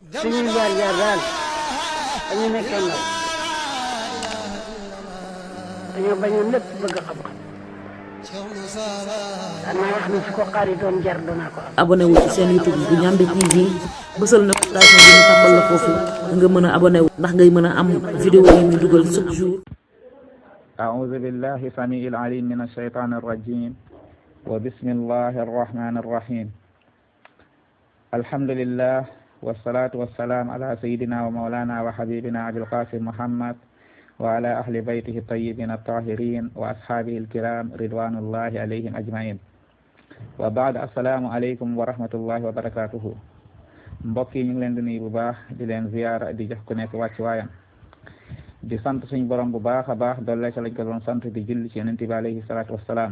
suñuy jaar jaar daal dañu nekkee ndaw dañoo bañoon lépp bëgg xam-xam daan naa wax ni su ko xaaritoon jar danaa ko am. abonné wu ci seen YouTube bu Ndiamé TV bësal notification bi ñu tàmbal la foofu nga mën a abonné wu ndax ngay mën a am vidéo yi ñu dugal chaque jour. أعوذ بالله السميع العليم من الشيطان الرجيم وبسم الله الرحمن الرحيم الحمد لله والصلاة والسلام على سيدنا ومولانا وحبيبنا أبي القاسم محمد وعلى أهل بيته الطيبين الطاهرين وأصحابه الكرام رضوان الله عليهم أجمعين وبعد السلام عليكم ورحمة الله وبركاته mbokk yi ñu ngi leen di nuyu bu baax di leen ziyaara di jox ku nekk wàcc waayam di sant suñu borom bu baax a baax doole ca lañ ko doon sant di julli ci yonent bi alayhi salaatu wassalaam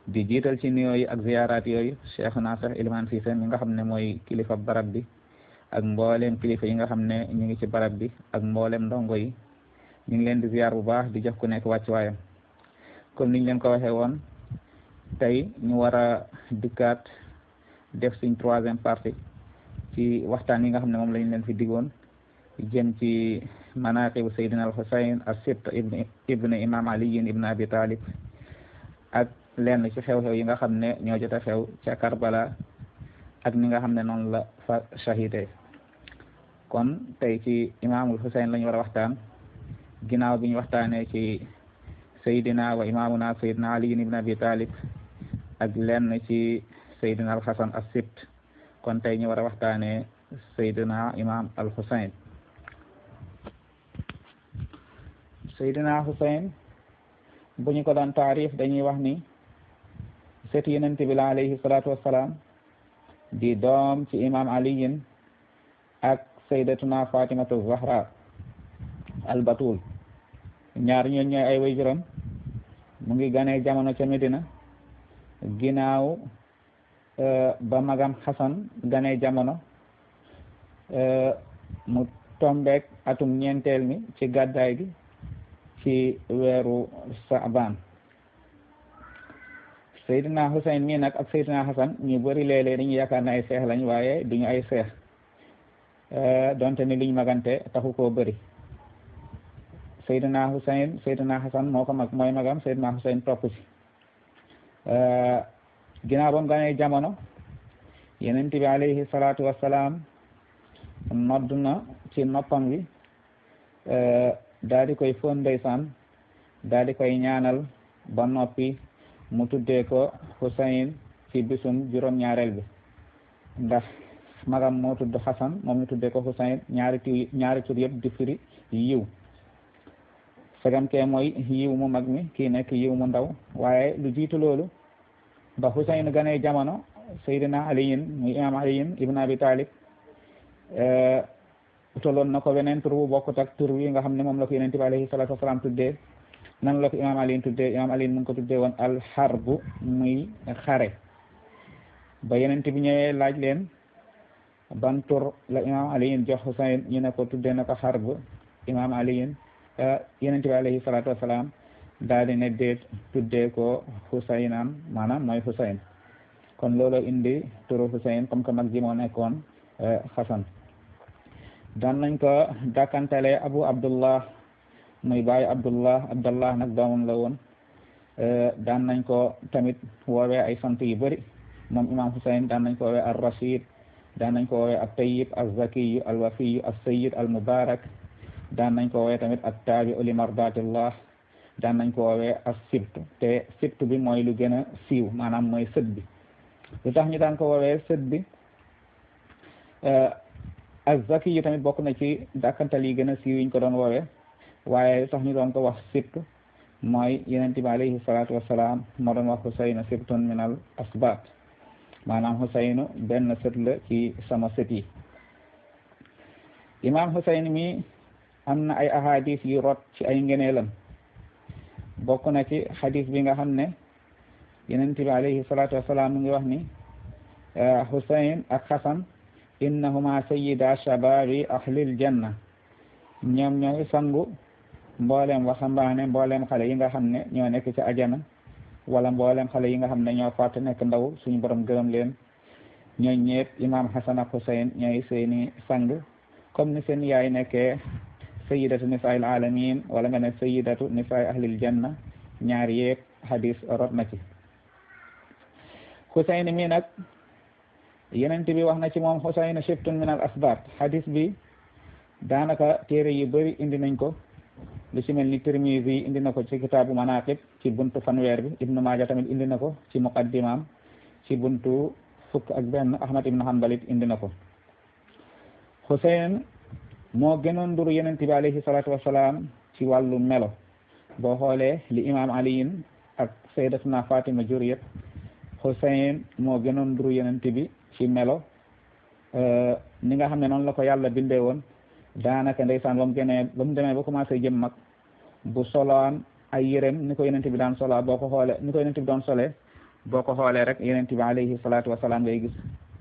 di jiital ci nuyoo yi ak ziyaaraat yooyu Cheikhuna Cheikh Elimane Cissé mi nga xam ne mooy kilifa barab bi ak mboolem kilifa yi nga xam ne ñu ngi ci barab bi ak mboolem ndongo yi ñu ngi leen di ziyaar bu baax di jox ku nekk wàcc waayam comme niñ leen ko waxee woon tey ñu war a dikkaat def suñ troisième partie ci waxtaan yi nga xam ne moom lañ leen fi digoon jëm ci manaqibu Seydina al Husayn as-Sibt ibn imam Ali ibn Abi Talib ak lenn ci xew-xew yi nga xam ne ñoo jot a xew ca Karbala ak ni nga xam ne noonu la fa shahide kon tey ci imaamul Husayn la ñu war a waxtaan ginnaaw bi ñu waxtaanee ci Seydina wa imaamuna Seydina Ali ibn Abi Talib ak lenn ci Seydina al Hasan as-Sibt kon tey ñu war a waxtaanee Seydina imam al Husayn Seydina Husayn bu ñu ko doon taarif dañuy wax ni sët yonent bi la alayhi salaatu wassalaam di doom ci imam aliyin ak sayyidatuna fatimatu zahra al batul ñaar ñooñ ñooy ay waajuram mu ngi ganee jamono ca Medina ginnaaw ba magam Hasan ganee jamono mu tombeek atum ñeenteel mi ci gàddaay gi ci weeru Sa'ban Seydina Husayn mii nag ak Seydina Hasan ñu bëri léeg-léeg dañuy yaakaar ne ay seex lañ waaye duñu ay seex donte ni liñ magante taxu koo bëri Seydina Husayn Seydina Hasan moo ko mag mooy magam Seydina Husayn topp ci ginnaaw ba mu ganee jamono Yonent bi alayhi salaatu wassalaam nodd na ci noppam wi daal di koy fóon ndeysaan daal di koy ñaanal ba noppi mu tuddee ko Husayn ci bisum juróom-ñaareel bi ndax magam moo tudd Hasan moom ñu tuddee ko Husayn ñaari tur yëpp di firi yiw sagam kee mooy yiw mu mag mi kii nekk yiw mu ndaw waaye lu jiitu loolu ba Husayn ganee jamono Seydina Aliyin muy imam Aliyin ibn Abi Talib utaloon na ko weneen tur bu bokkut ak tur wi nga xam ne moom la ko Yonent bi alayhi salaatu wasalaam tuddee nan la ko imam Aliyin tuddee imam Aliyin mu ngi ko tuddee woon alxarbu muy xare ba Yonent bi ñëwee laaj leen ban tur la imam Aliyin jox Husayn ñu ne ko tuddee na ko xarb imam Aliyin Yonent bi alayhi salaatu wasalaam daal di ne déet tuddee ko Husaynam maanaam mooy Husayn kon loolu indi turu Husayn comme que mag ji moo nekkoon Hasan daan nañ ko dàkkantale Abu Abdullah muy bàyyi Abdullah nag doomam la woon daan nañ ko tamit woowee ay sant yu bëri moom imam Husayn daan nañ ko woowee ar Rashid daan nañ ko woowee at Tayyib az Zakiyu al Wafiyu as Sayyid al Mubarak daan nañ ko woowee tamit at Tabi'u li mardatillah daan nañ ko woowee as Sibt te Sibt bi mooy lu gën a siiw maanaam mooy sët bi lu tax ñu daan ko woowee sët bi az-Zaki yu tamit bokk na ci dàkkantal yi gën a siiw yiñ ko doon woowee waaye sax ñu doon ko wax sibt mooy Yonent bi alayhi salaatu wassalaam moo doon wax Husaynu sibtun min al asbat maanaam Husaynu benn sët la ci sama sët yi imam Husayn mi am na ay ahadis yu rot ci ay ngeneelam bokk na ci hadis bi nga xam ne Yonent bi alayhi salaatu wassalaam mu ngi wax ni Husayn ak Hasan innahuma sayyida shababi ahlil janna ñoom ñooy sangu mboolem waxambaane mboolem xale yi nga xam ne ñoo nekk ci ajana wala mboolem xale yi nga xam ne ñoo faatu nekk ndaw suñu borom gërëm leen ñooñ ñëpp imam Hasan ak Husayn ñooy seeni sang comme ni seen yaay nekkee sayidatu nisaa'il alamin wala nga ne sayidatu nisaa ahlil janna ñaar yëpp hadis rot na ci Husayn mi nag yenent bi wax na ci moom Husayn shiftun min al asbat hadis bi daanaka téere yu bëri indi nañ ko lu ci mel ni Tirmizi indi na ko ci kitaabu manaqib ci buntu fanweer bi Ibnu Maaja tamit indi na ko ci muqaddimaam ci buntu fukk ak benn Ahmad ibnu Hanbalit indi na ko Husayn moo gënoon nduru yenent bi alayhi salaatu wasalaam ci wàllu melo boo xoolee li imam aliyin ak sayyidatuna Fatima jur yëpp Husayn moo gënoon nduru yenent bi ci melo ni nga xam ne noonu la ko yàlla bindee woon daanaka ndeysaan ba mu demee ba commencé jëm mag bu soloon ay yérem ni ko yenent bi daan sola boo ko xoolee ni ko yenent bi doon solee boo ko xoolee rek yenent bi alayhi salaatu wasalaam ngay gis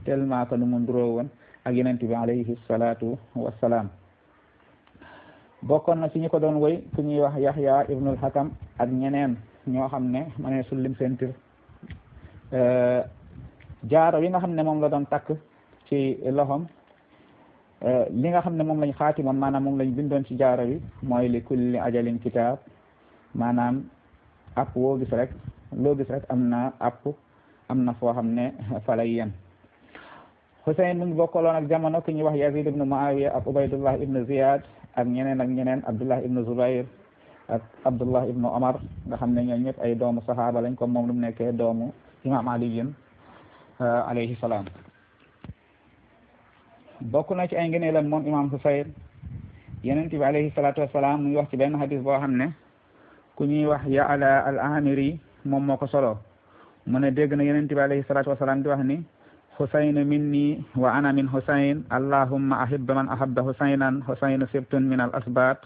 tellement que nu mu nduroo woon ak yenent bi alayhi salaatu wasalaam bokkoon na ci ñi ko doon woy ku ñuy wax Yahya ibnul Hakam ak ñeneen ñoo xam ne ma ne sullim seen tir jaaro yi nga xam ne moom la doon takk ci loxom li nga xam ne moom lañ xaatimoon maanaam moom lañ bindoon ci jaaro bi mooy li kulli ajalin kitaab maanaam app woo gis rek loo gis rek am na app am na foo xam ne fa lay yem Husayn mu ngi bokkaloon ak jamono ku ñuy wax Yazid ibnu Muawiya ak Ubaydullah ibnu Ziyad ak ñeneen Abdullah ibnu Zubayr ak Abdullah ibnu Omar nga xam ne ñoo ñëpp ay doomu sahaaba lañ comme moom lu mu nekkee doomu imam aliyin alayhi salaam bokk na ci ay ngëneelam moom imam Husayn yenent bi alayhi salaatu wasalaam mu ngi wax ci benn hadis boo xam ne ku ñuy wax Ya'la al-Amiri moom moo ko solo mu ne dégg na yenent bi alayhi salaatu wasalaam di wax ni Husayn minni wa ana min Husayn allahumma ahibba man ahabba Husaynan Husayn sibtun min al asbat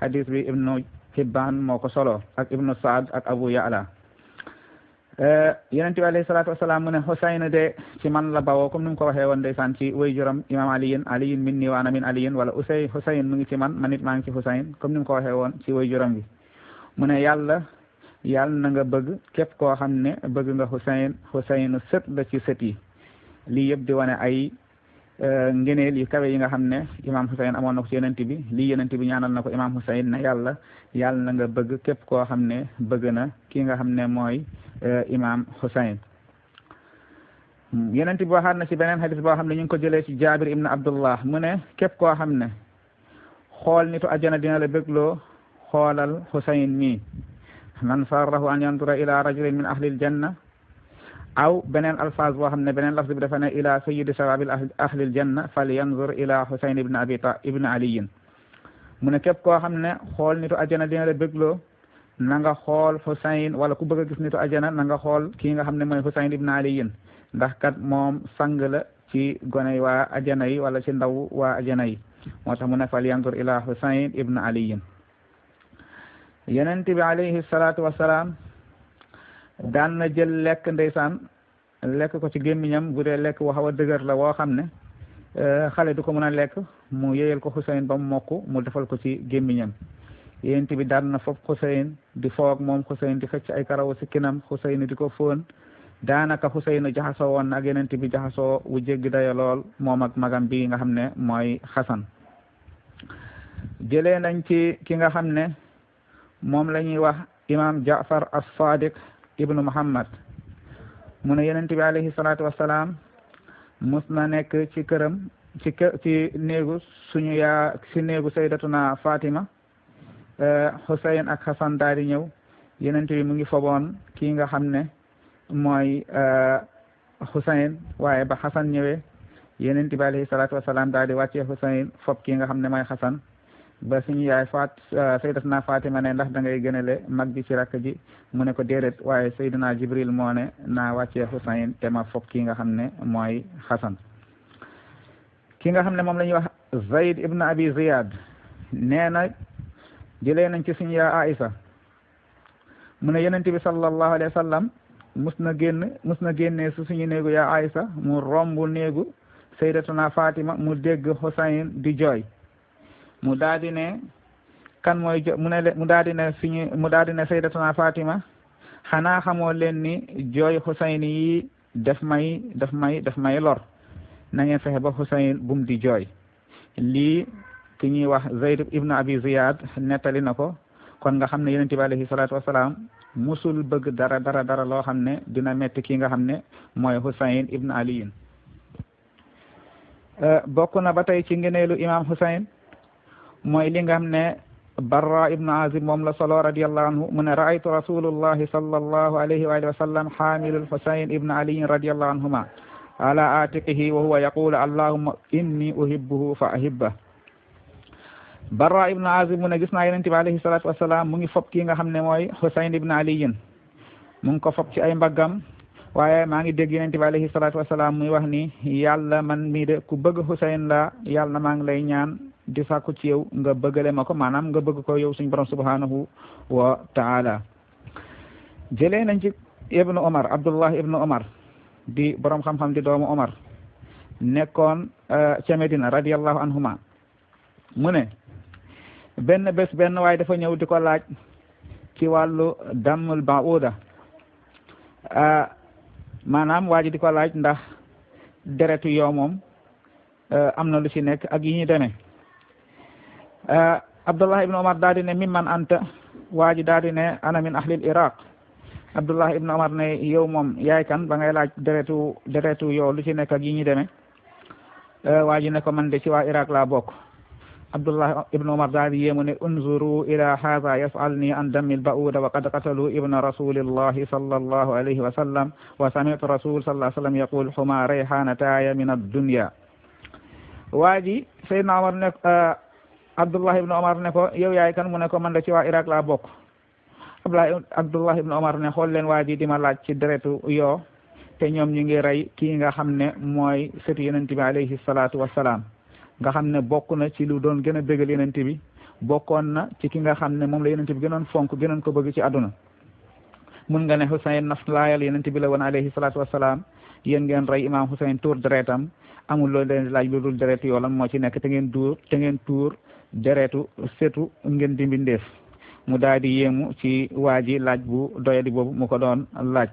hadis bi ibnu Hibban moo ko solo ak ibnu Saad ak Abu Ya'la yenent bi alayhi salaatu wasalaam mu ne Husayn de ci man la bawoo comme ni mu ko waxee woon ndeysaan ci way juram imam aliyin minni wa ana min aliyin wala Husayn mu ngi ci man man it maa ngi ci Husayn comme ni mu ko waxee woon ci way juram bi mu ne yàlla na nga bëgg képp koo xam ne bëgg nga Husayn sët la ci sët yi lii yëpp di wane ay ngëneel yu kawe yi nga xam ne imam Husayn amoon na ko ci yenent bi lii yenent bi ñaanal na ko imam Husayn ne yàlla na nga bëgg képp koo xam ne bëgg na ki nga xam ne mooy imam Husayn yenent bi waxaat na ci beneen hadis boo xam ne ñu ngi ko jëlee ci Jabir ibn Abdullah mu ne képp koo xam ne xool nitu ajjana dina la bégloo xoolal Husayn mi man sarrahu an yanzura ila rajulin min ahlil janna aw beneen alfaaz boo xam ne beneen lafz bi dafa ne ila sayyidi sawabil ahlil janna fal yanzur ila Husayn ibn aliyin mu ne képp koo xam ne xool nitu ajjana dina la bégloo na nga xool Husayn wala ku bëgg a gis nitu ajjana na nga xool kii nga xam ne mooy Husayn ibn aliyin ndax kat moom sang la ci gone waa ajjana yi wala ci ndaw waa ajjana yi moo tax mu ne fal yanzur ila Husayn ibn aliyin yenent bi alayhi salaatu wasalaam daan na jël lekk ndeysaan lekk ko ci gémmiñam bu dee lekk waxaw a dëgër la woo xam ne xale du ko mën a lekk mu yeyal ko Husayn ba mu mokk mu defal ko ci gémmiñam yenent bi daan na foofu Husayn di foog moom Husayn di xëcc ay karaw si kinam Husayn di ko fóon daanaka Husayn jaxasoo woon ak yenent bi jaxasoo wu jéggi dayo lool moom ak magam bi nga xam ne mooy Xasan jëlee nañ ci ki nga xam ne moom la ñuy wax imam Ja'far as-Sadiq ibnu Muhammad mu ne yenent bi alayhi salaatu wasalaam mus na nekk ci këram ci néegu suñu ci néegu sayyidatuna Fatima Husayn ak Hasan daal di ñëw yenent bi mu ngi foboon kii nga xam ne mooy Husayn waaye ba Hasan ñëwee yenent bi alayhi salaatu wasalaam daal di wàccee Husayn fob kii nga xam ne mooy Hasan ba suñu yaay sayyidatuna Fatima ne ndax da ngay gënale mag bi ci rakk ji mu ne ko déedéet waaye sayyidina Jibril moo ne naa wàccee Husayn te ma foog ki nga xam ne mooy Hasan ki nga xam ne moom la ñuy wax Zayd ibn Abi Ziyad nee na jëlee nañ ci suñu yaay Aïsa mu ne yonent bi sallallahu alayhi wa sallam mus na génnee su suñu néegu yaay Aïsa mu romb néegu sayyidatuna Fatima mu dégg Husayn di jooy mu daal di ne kan mooy mu daal di ne sayyidatuna Fatima xanaa xamoo leen ni jooy Husayn yi daf may lor na ngeen fexe ba Husayn bum di jooy. lii ki ñuy wax Zayd ibn Abi Ziyad nettali na ko. kon nga xam ne yonent bi alayhi salaatu wasalaam musul bëgg dara loo xam ne dina metti ki nga xam ne mooy Husayn ibn Ali. bokk na ba tey ci ngeneelu imam Husayn mooy li nga xam ne Barra ibn Azib moom la solo radiyallahu anhu mu ne ra'aytu rasulullahi sallallahu alayhi wa alihi wa sallam xaamilul Husayn ibn Ali radiyallahu anhuma ala atiqihi wa huwa yaqulu allahumma inni uhibbuhu fa ahibba. Barra ibn Azib mu ne gis naa yonent bi alayhi salaatu wasalaam mu ngi fob kii nga xam ne mooy Husayn ibn Ali mu ngi ko fob ci ay mbaggam waaye maa ngi dégg yonent bi alayhi salaatu wasalaam muy wax ni yàlla man mii de ku bëgg Husayn la yàlla maa ngi lay ñaan di sàkku ci yow nga bëggale ma ko maanaam nga bëgg ko yow suñu borom subhanahu wa taala. jëlee nañ ci ibnu Omar Abdullah ibnu Omar di borom xam-xam di doomu Omar nekkoon ca Medina radiyallahu anhuma mu ne benn bés benn waaye dafa ñëw di ko laaj ci wàllu dammul ba'uda maanaam waa ji di ko laaj ndax deretu yoo moom am na lu ci nekk ak yi ñu demee. Abdullah ibn Omar daal di ne mimman anta waa ji daal di ne ana min ahlil Iraq. Abdullah ibn Omar ne yow moom yaay kan ba ngay laaj deretu yoo lu ci nekk ak yi ñu demee. waa ji ne ko man de ci waa Iraq laa bokk. Abdullah ibn Omar daal di yéemu ne unzuru ila hadha yas'alni an dammil ba'uda wa qad qatalu ibna rasulillahi sallallahu alayhi wa sallam wa sami'tu rasul sallallahu alayhi wa sallam yaqul huma rayhanataya min ad-dunya. waa ji Seydina Omar ne Abdullah ibn Omar ne ko yow yaay kan mu ne ko man de ci waa Iraq laa bokk. Abdullah ibn Omar ne xool leen waa ji di ma laaj ci deretu yoo te ñoom ñu ngi rey kii nga xam ne mooy sëtu yonent bi alayhi salaatu wassalaam nga xam ne bokk na ci lu doon gën a bégal yonent bi bokkoon na ci ki nga xam ne moom la yonent bi gënoon fonk gënoon ko bëgg ci àdduna. mun nga ne Husayn naflaayal yonent bi la woon alayhi salaatu wassalaam yéen ngeen rey imaam Husayn tuur deretam amul loolu leen laaj lu dul deretu yoo lan moo ci nekk te ngeen tuur deretu setu ngeen di mbindeef. mu daal di yéemu ci waa ji laaj bu doyadi boobu mu ko doon laaj.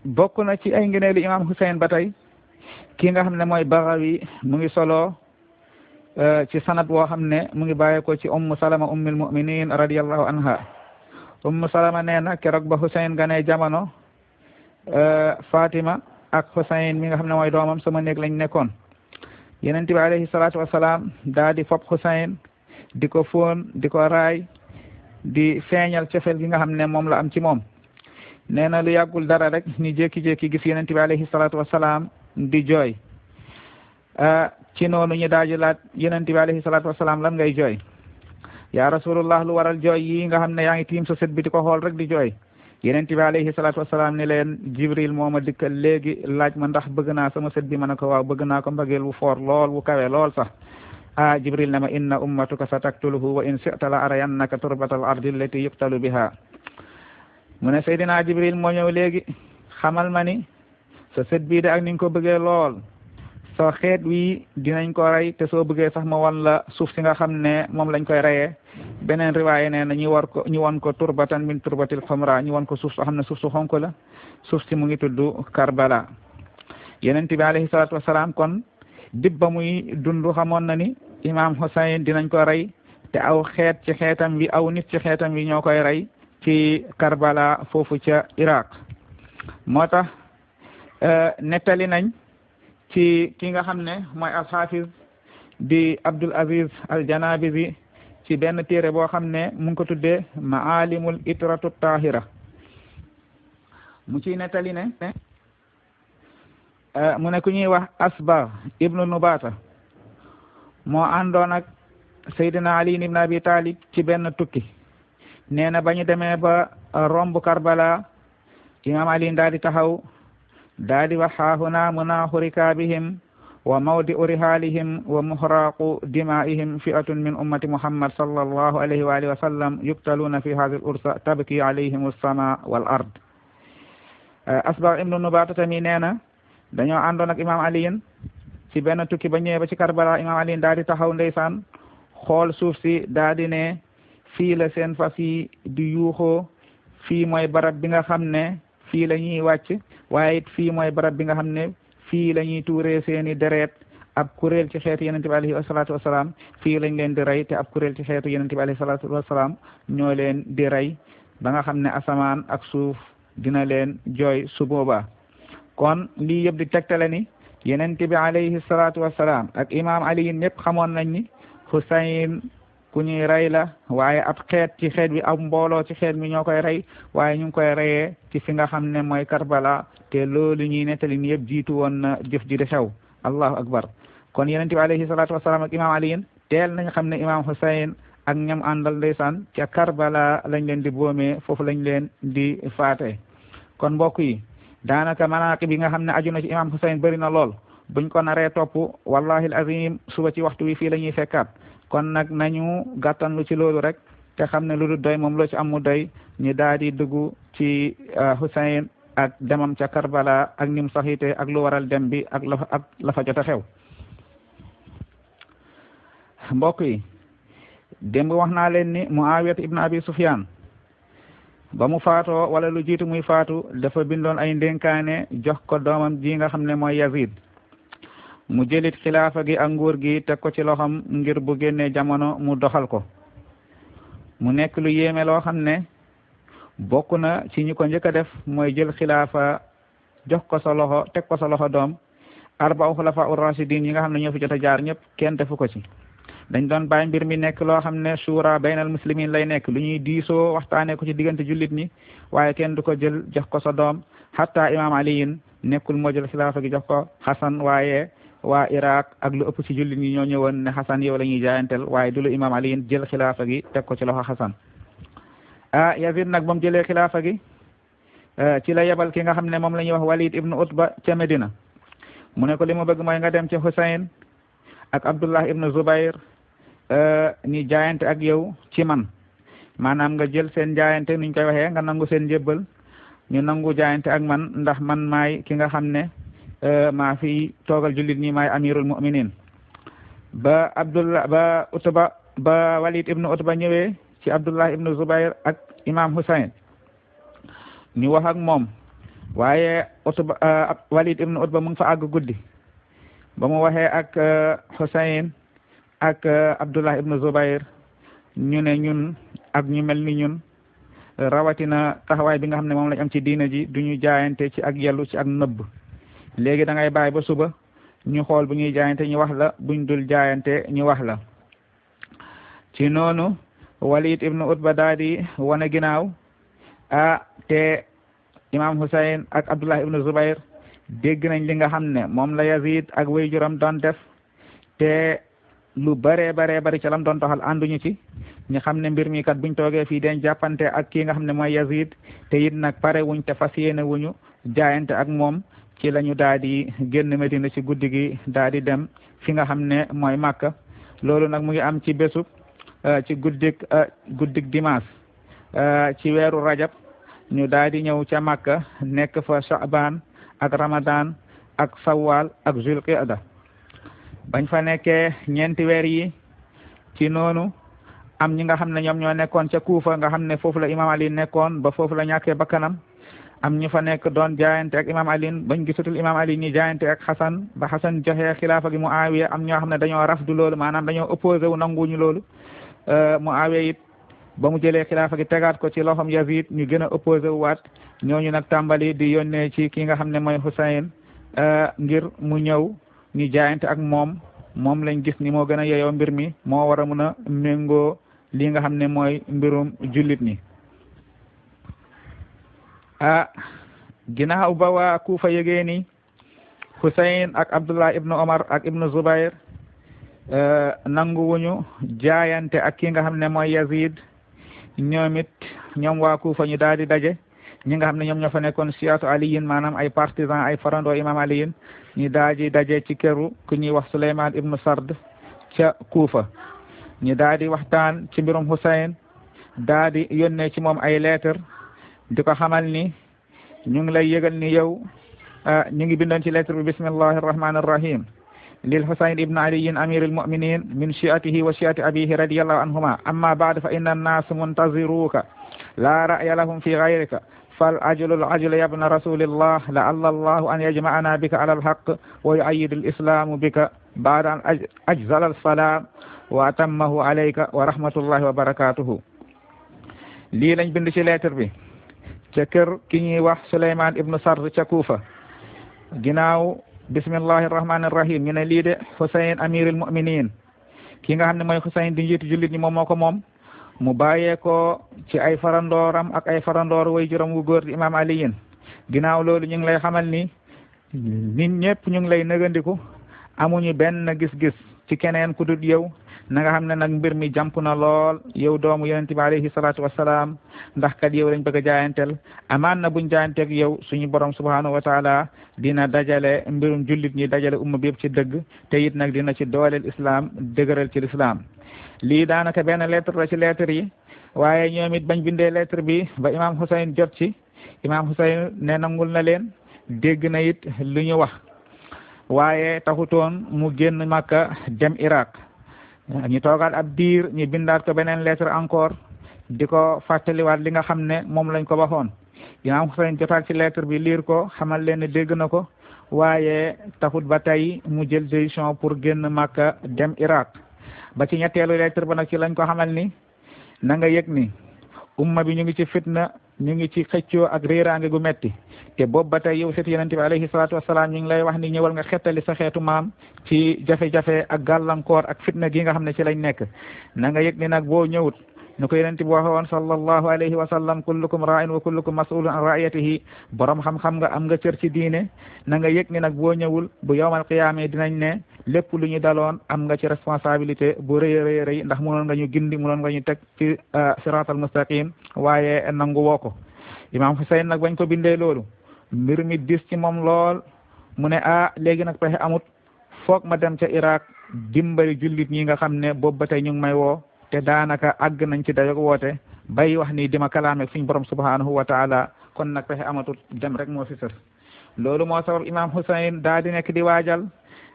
bokk na ci ay ngëneelu imam Husayn ba tey ki nga xam ne mooy Baghawi mu ngi solo ci sanad woo xam ne mu ngi bàyyee ko ci ummu Salama ummul mu'minin radiyallahu anha. ummu Salama nee na keroog ba Husayn gane jamono Fatima ak Husayn mi nga xam ne mooy doomam sama néeg lañ nekkoon. yonent bi alayhi salaatu wasalaam daa di fob Husayn di ko fóon di ko raay di feeñal cofeel gi nga xam ne moom la am ci moom. nee na lu yàggul dara rek ni jékki-jékki gis yonent bi alayhi salaatu wasalaam di jooy ci noonu ñu daal di laaj yonent bi alayhi salaatu wasalaam lan ngay jooy ya rasulullah lu waral jooy yi nga xam ne yaa ngi tiim sa sët bi di ko xool rek di jooy. yonent bi alayhi salaatu wasalaam ni leen Jibril moo ma dikkal léegi laaj ma ndax bëgg naa sama sët bi ma ne ko waaw bëgg naa ko mbëggeel wu foor lool wu kawe lool sax. Jibril ne ma inna ummatuka sataktuluhu wa in shi'ta la arayannaka turbatal ardi allati yuqtalu biha. mu ne Seydina Jibril moo ñëw léegi xamal ma ni sa sët bii de ak ni nga ko bëggee lool soo xeet wi dinañ ko rey te soo bëggee sax ma wan la suuf si nga xam ne moom lañ koy reyee. beneen riwaaye nee na ñu won ko turbatan min turbatil xumra ñu won ko suuf soo xam ne suuf su xonk la suuf si mu ngi tudd Karbala. yonent bi alayhi salaatu wasalaam kon dib ba muy dund xamoon na ni imaam Husayn dinañ ko rey te aw xeet ci xeetam wi aw nit ci xeetam wi ñoo koy rey ci Karbala foofu ca Iraq. moo tax nettali nañ ci ki nga xam ne mooy al-Hafiz di Abdul Aziz al-Janabizi ci benn téere boo xam ne mu ngi ko tuddee Maalimul Itratu Tahira mu ciy nettali ne mu ne ku ñuy wax Asbar ibnu Nubata moo àndoon ak Seydina Ali ibn Abi Talib ci benn tukki. nee na ba ñu demee ba romb Karbala imam Ali daal di taxaw daal di wax haahuna munaahu rikaabihim wa mawdi'u rihaalihim wa muhraqu dimaa'ihim fi'atun min ummati Muhammad sallallahu alayhi wa alihi wa sallam yuqtaluuna fi haadhihi al-ursa tabki alayhim as-samaa wal ard. Asbagh ibnu Nubaata tamit nee na dañoo àndoon ak imam Ali ci benn tukki ba ñëwee ba ci Karbala imam Ali daal di taxaw ndeysaan xool suuf si daal di ne fii la seen fas yi di yuuxoo fii mooy barab bi nga xam ne fii la ñuy wàcc waaye it fii mooy barab bi nga xam ne fii la ñuy tuuree seeni deret ab kuréel ci xeetu yonente bi alayhi salaatu wasalaam fii lañ leen di rey te ab kuréel ci xeetu yonente bi alayhi salaatu wasalaam ñoo leen di rey ba nga xam ne asamaan ak suuf dina leen jooy su boobaa kon lii yëpp di tegtale ni yonente bi alayhi salaatu wasalaam ak imaam Ali ñëpp xamoon nañ ni Husayn ku ñuy rey la waaye ab xeet ci xeet bi ab mbooloo ci xeet mi ñoo koy rey waaye ñu ngi koy reyee ci fi nga xam ne mooy Karbala te loolu ñuy nettali ni yëpp jiitu woon na jëf ji di xew allahu akbar kon yonente bi alayhi salaatu wasalaam ak imaam Ali teel nañ xam ne imaam Husayn ak ñam àndal ndeysaan ca Karbala lañ leen di boomee foofu lañ leen di faate kon mbokk yi daanaka manaaqib bi nga xam ne aju na ci imaam Husayn bëri na lool buñ ko naree topp wallahi al azim suba ci waxtu wi fii la ñuy fekkaat kon nag nañu gàttan lu ci loolu rek te xam ne lu du doy moom loo ci am mu doy ñu daal di dugg ci Husayn ak demam ca Karbala ak nim saxiite ak lu waral dem bi ak la fa jot a xew mbokk yi démb wax naa leen ni Muawiyat ibn Abi Sufyan ba mu faatoo wala lu jiitu muy faatu dafa bindoon ay ndénkaane jox ko doomam ji nga xam ne mooy Yazid mu jëlit xilaafa gi ak nguur gi teg ko ci loxam ngir bu génnee jamono mu doxal ko mu nekk lu yéeme loo xam ne bokk na ci ñi ko njëkk a def mooy jël xilaafa jox ko sa loxo teg ko sa loxo doom arba'u xulafa ur-rashidin yi nga xam ne ñoo fi jot a jaar ñëpp kenn defu ko ci dañ doon bàyyi mbir mi nekk loo xam ne shura baynal muslimin lay nekk lu ñuy diisoo waxtaanee ko ci diggante jullit ñi waaye kenn du ko jël jox ko sa doom hatta imam aliyin nekkul moo jël xilaafa gi jox ko Xasan waaye waa Iraq ak lu ëpp ci jullit ñi ñoo ñëwoon ne Xasan yow la ñuy jaayantel waaye du lu imam aliyin jël xilaafa gi teg ko ci loxo Xasan Yazid nag ba mu jëlee xilaafa gi ci la yebal ki nga xam ne moom la ñuy wax Walid ibnu Utba ca Medina mu ne ko li mu bëgg mooy nga dem ci Husayn ak Abdullah ibnu Zubayr ni jaayante ak yow ci man maanaam nga jël seen jaayante nuñ koy waxee nga nangu seen njébbal ñu nangu jaayante ak man ndax man maay ki nga xam ne maa fi toogal jullit ñi maay amirul mu'minin ba Walid ibnu Utba ñëwee ci Abdullah ibnu Zubayr ak imam Husayn ñu wax ak moom waaye Walid ibnu Utba mu ngi fa àgg guddi ba mu waxee ak Husayn ak Abdullah ibnu Zubayr ñu ne ñun ak ñu mel ni ñun rawatina taxawaay bi nga xam ne moom lañ am ci diina ji duñu jaayante ci ak yellu ci ak nëbb léegi da ngay bàyyi ba suba ñu xool bu ñuy jaayante ñu wax la buñ dul jaayante ñu wax la ci noonu Walid ibnu Utba daal di wane ginnaaw te imam Husayn ak Abdullah ibnu Zubayr dégg nañ li nga xam ne moom la Yazid ak waajuram doon def te lu bare bari ca lam doon doxal ànduñu ci ñu xam ne mbir mi kat buñ toogee fii den jàppante ak kii nga xam ne mooy Yazid te it nag pare wuñ te fas yéene wuñu jaayante ak moom ci lañu daal di génn Medina ci guddi gi daal di dem fi nga xam ne mooy Makka loolu nag mu ngi am ci bésub ci guddik dimanche ci weeru rajab ñu daal di ñëw ca Makka nekk fa Sha'ban ak Ramadan ak Sawwal ak Zulqa'da bañ fa nekkee ñeenti weer yi ci noonu am ñi nga xam ne ñoom ñoo nekkoon ca Kuufa nga xam ne foofu la imam Ali nekkoon ba foofu la ñàkkee bakkanam am ñu fa nekk doon jaayante ak imam Ali bañ gisatul imam Ali ñi jaayante ak Xasan ba Xasan joxe xilaafa gi Muawiya am ñoo xam ne dañoo rafdu loolu maanaam dañoo opposé wu nanguñu loolu Muawiya it ba mu jëlee xilaafa gi tegaat ko ci loxom Yazid ñu gën a opposé wu waat ñooñu nag tàmbali di yónnee ci ki nga xam ne mooy Husayn ngir mu ñëw ñu jaayante ak moom lañ gis ni moo gën a yeyoo mbir mi moo war a mun a méngoo li nga xam ne mooy mbirum jullit ñi ginnaaw ba waa Kuufa yëgee ni Husayn ak Abdullah ibnu Omar ak ibnu Zubayr nanguwuñu jaayante ak ki nga xam ne mooy Yazid ñoom waa Kuufa ñu daal di daje ñi nga xam ne ñoom ñoo fa nekkoon siyatu aliyin maanaam ay partisan ay farandoo imam aliyin ñu daal di daje ci këru ku ñuy wax Souleymane ibnu Sard ca Kuufa ñu daal di waxtaan ci mbirum Husayn daal di yónnee ci moom ay lettre di ko xamal ni ñu ngi lay yëgal ni yow ñu ngi bindoon ci lettre bi bismillahi arrahmani arrahim lil Husayn ibn aliyin amir almuminin min shi'atihi wa shi'ati abihi radiyallahu anhuma amma ba'd fa inna an-nas muntaziruka la ra'ya lahum fi gayrika fal ajlu al ajlu ya ibna rasulillah la'alla allahu an yajma'ana bika ala al haqq wa yu'ayyidu al islamu bika ba'da an ajzala al salam wa atammahu alayka wa rahmatullahi wa barakatuhu. lii lañ bind ci lettre bi ca kër ki ñuy wax Souleymane ibnu Sard ca Kuufa. ginnaaw bismillahi rahmani rahim ñu ne lii de Husayn amirul mu'minin ki nga xam ne mooy Husayn di njiitu jullit ñi moom moo ko moom mu bàyyee ko ci ay farandooram ak ay farandoor way juróom wu góor di imam aliyin. ginnaaw loolu ñu ngi lay xamal ni nit ñëpp ñu ngi lay nëgandiku amuñu benn gis-gis ci keneen ku dul yow na nga xam ne nag mbir mi jàmp na lool yow doomu yonent bi alayhi salaatu wassalaam ndax kat yow lañ bëgg a jaayantel amaan na buñ jaayanteeg yow suñu borom subhanahu wa taala dina dajale mbirum jullit ñi dajale umma bi yëpp ci dëgg te it nag dina ci dooleel islam dëgëral ci l'islam. lii daanaka benn lettre la ci lettre yi waaye ñoom it bañ bindee lettre bi ba imam Husayn jot ci imam Husayn ne nangul na leen dégg na it lu ñu wax waaye taxutoon mu génn Makka dem Iraq. ñu toogaat ab diir ñu bindaat ko beneen lettre encore di ko fàttaliwaat li nga xam ne moom lañ ko waxoon. imam Husayn jotaat ci lettre bi liir ko xamal leen ne dégg na ko waaye taxut ba tey mu jël décision pour génn Makka dem Iraq. ba ci ñetteelu lettre ba nag ci lañ ko xamal ni na nga yëg ni umma bi ñu ngi ci fitna ñu ngi ci xëccoo ak réeraange gu metti te boobu ba tey yow seetu yonente bi alayhi salaatu wasalaam ñu ngi lay wax ni ñëwal nga xettali sa xeetu maam ci jafe-jafe ak gàllankoor ak fitna gi nga xam ne ci lañ nekk. na nga yëg ni nag boo ñëwut ñu ko yonente bi waxe woon sallallahu alayhi wa sallam kullukum ra'in wa kullukum mas'ulun an ra'iyatihi borom xam-xam nga am nga cër ci diine. na nga yëg ni nag boo ñëwul bu yawmal qiyaama dinañ ne lépp lu ñu daloon am nga ci responsabilité bu rëy rëy ndax mënoon nga ñu gindi mënoon nga ñu teg ci siratal mustaqim waaye nangu woo ko. imam Husayn nag bañ ko bindee loolu mbir mi dis ci moom lool mu ne léegi nag pexe amut foog ma dem ca Iraq dimbali jullit ñi nga xam ne boobu ba tey ñu ngi may woo te daanaka àgg nañ ci dayo woote bay wax ni dima kalaame suñ borom subhanahu wa taala kon nag pexe amatut dem rek moo fi sës. loolu moo sabab imam Husayn daa di nekk di waajal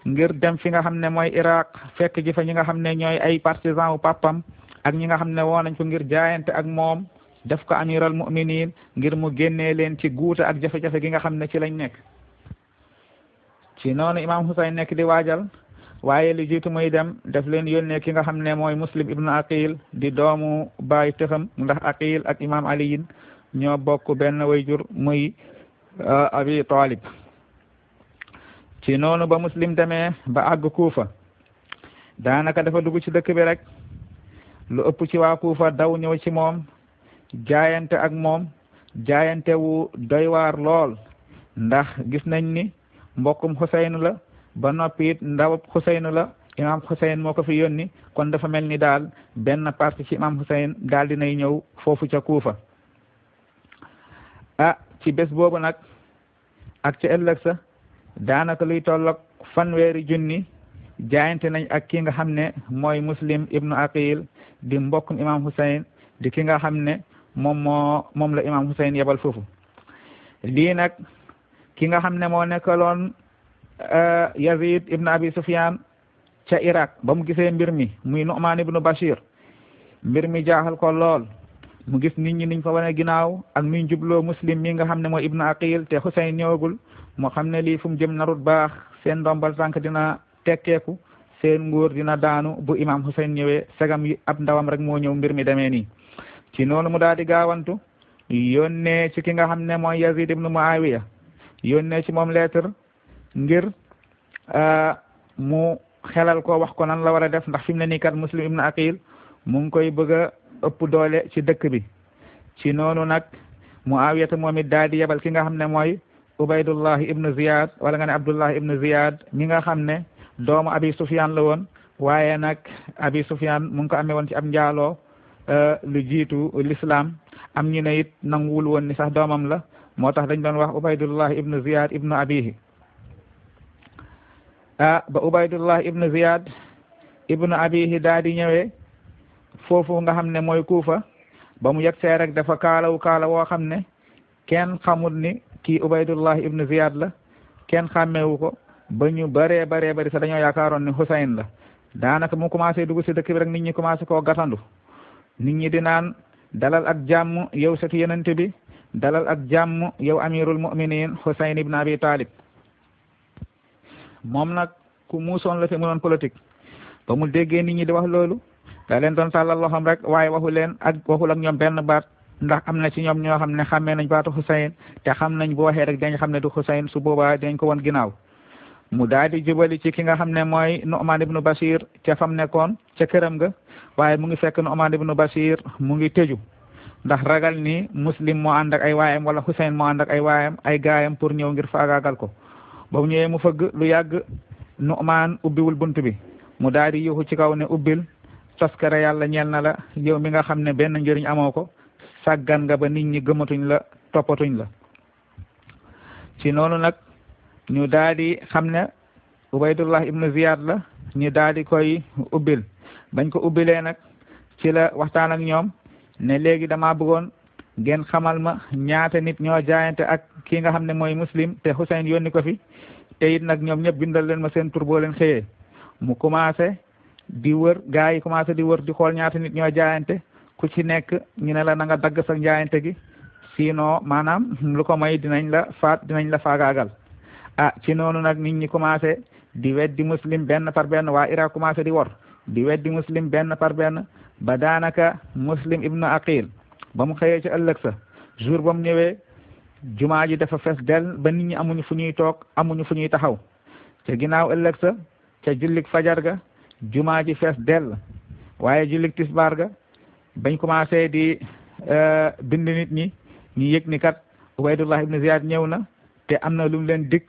ngir dem fi nga xam ne mooy Iraq fekk ji fa ñi nga xam ne ñooy ay partisan wu papam ak ñi nga xam ne woo nañ ko ngir jaayante ak moom def ko amiral mu'minin ngir mu génnee leen ci guuta ak jafe-jafe gi nga xam ne ci lañ nekk. ci noonu imam Husayn nekk di waajal waaye li jiitu muy dem def leen yónnee ki nga xam ne mooy Muslim ibnu Aqil di doomu baay tëxam ndax Aqil ak imam aliyin ñoo bokk benn wayjur muy Abi Talib. ci noonu ba Muslim demee ba àgg Kuufa daanaka dafa dugg ci dëkk bi rek lu ëpp ci waa Kuufa daw ñëw ci moom jaayante ak moom jaayante wu doy waar lool ndax gis nañ ni mbokkum Xuseyn la ba noppi it ndawab Xuseyn la imam Xuseyn moo ko fi yónni kon dafa mel ni daal benn parti ci imam Xuseyn daal dinay ñëw foofu ca Kuufa. ci bés boobu nag ak ci ëllëg sa daanaka luy tolloog fanweeri junni jaayante nañ ak ki nga xam ne mooy Muslim ibnu Aqil di mbokkum imam Husayn di ki nga xam ne moom la imam Husayn yebal foofu. lii nag ki nga xam ne moo nekkaloon Yazid ibnu Abi Sufyan ca Iraq ba mu gisee mbir mi muy Nu'man ibnu Bashir mbir mi jaaxal ko lool mu gis nit ñi niñ fa wane ginnaaw ak nuñ jubloo Muslim mi nga xam ne mooy ibnu Aqil te Husayn ñëwagul moo xam ne lii fu mu jëm narut baax seen ndombal tànk dina tekkeeku seen nguur dina daanu bu imam Husayn ñëwee sagam yi ab ndawam rek moo ñëw mbir mi demee nii. ci noonu mu daal di gaawantu yónnee ci ki nga xam ne mooy Yazid ibnu Muawiya yónnee ci moom lettre ngir mu xelal ko wax ko nan la war a def ndax fi mu ne nii kat Muslim ibnu Aqil mu ngi koy bëgg a ëpp doole ci dëkk bi. ci noonu nag Muawiya moom it daal di yebal ki nga xam ne mooy Ubaydullah ibnu Ziyad wala nga ne Abdullah ibnu Ziyad mi nga xam ne doomu Abi Sufyan la woon waaye nag Abi Sufyan mu ngi ko amee woon ci ab njaaloo lu jiitu l'islam am ñu ne it nanguwul woon ni sax doomam la moo tax dañ doon wax Ubaydullah ibnu Ziyad ibnu abihi. ba Ubaydullah ibnu Ziyad ibnu abihi daal di ñëwee foofu nga xam ne mooy Kuufa ba mu yegsee rek dafa kaala woo xam ne kenn xamul ni kii Ubaydullah ibnu Ziyad la kenn xàmmeewu ko ba ñu bëree sax dañoo yaakaaroon ni Husayn la. daanaka mu commencé dugg si dëkk bi rek nit ñi commencé koo gatandu nit ñi di naan dalal ak jàmm yow sëtu yonent bi dalal ak jàmm yow amirul mu'minin Husayn ibn Abi Talib. moom nag ku muusoon la fi mu doon politique ba mu déggee nit ñi di wax loolu da leen doon tàllal loxoom rek waaye waxul ak ñoom benn baat ndax am na ci ñoom ñoo xam ne xàmmee nañ baatu Husayn te xam nañ bu waxee rek dañ xam ne du Husayn su boobaa dañ ko won ginnaaw. mu daal di jubali ci ki nga xam ne mooy Nu'man ibnu Bashir ca fam nekkoon ca këram ga waaye mu ngi fekk Nu'man ibnu Bashir mu ngi tëju ndax ragal ni Muslim moo ànd ak ay waayam wala Husayn moo ànd ak ay waayam ay gaayam pour ñëw ngir faagaagal ko. ba mu ñëwee mu fëgg lu yàgg Nu'man ubbiwul bunt bi mu daal di yuuxu ci kaw ne ubbil toskare yàlla ñeel na la yow mi nga xam ne benn njëriñ amoo ko sàggan nga ba nit ñi gëmatuñ la toppatuñ la. ci noonu nag ñu daal di xam ne Ubaydullah ibnu Ziyad la ñu daal di koy ubbil bañ ko ubbilee nag ci la waxtaan ak ñoom ne léegi dama bëggoon ngeen xamal ma ñaata nit ñoo jaayante ak ki nga xam ne mooy Muslim te Husayn yónni ko fi te it nag ñoom ñëpp bindal leen ma seen tur boo leen xëyee. mu commencé di wër gaa yi commencé di wër di xool ñaata nit ñoo jaayante ku ci nekk ñu ne la na nga dagg sa jaayante gi sinon maanaam lu ko may dinañ la faat dinañ la faagaagal. ci noonu nag nit ñi commencé di weddi Muslim benn par benn waa Irak commencé di wor di weddi Muslim benn par benn ba daanaka Muslim ibnu Aqil ba mu xëyee ci ëllëg sa jour ba mu ñëwee jumaa ji dafa fees del ba nit ñi amuñu fu ñuy toog amuñu fu ñuy taxaw te ginnaaw ëllëg sa ca jullik fajar ga jumaa ji fees dell waaye jullik tisbaar ga bañ commencé di bind nit ñi ñu yëg ni kat Ubaydullah ibnu Ziyad ñëw na te am na lu mu leen dig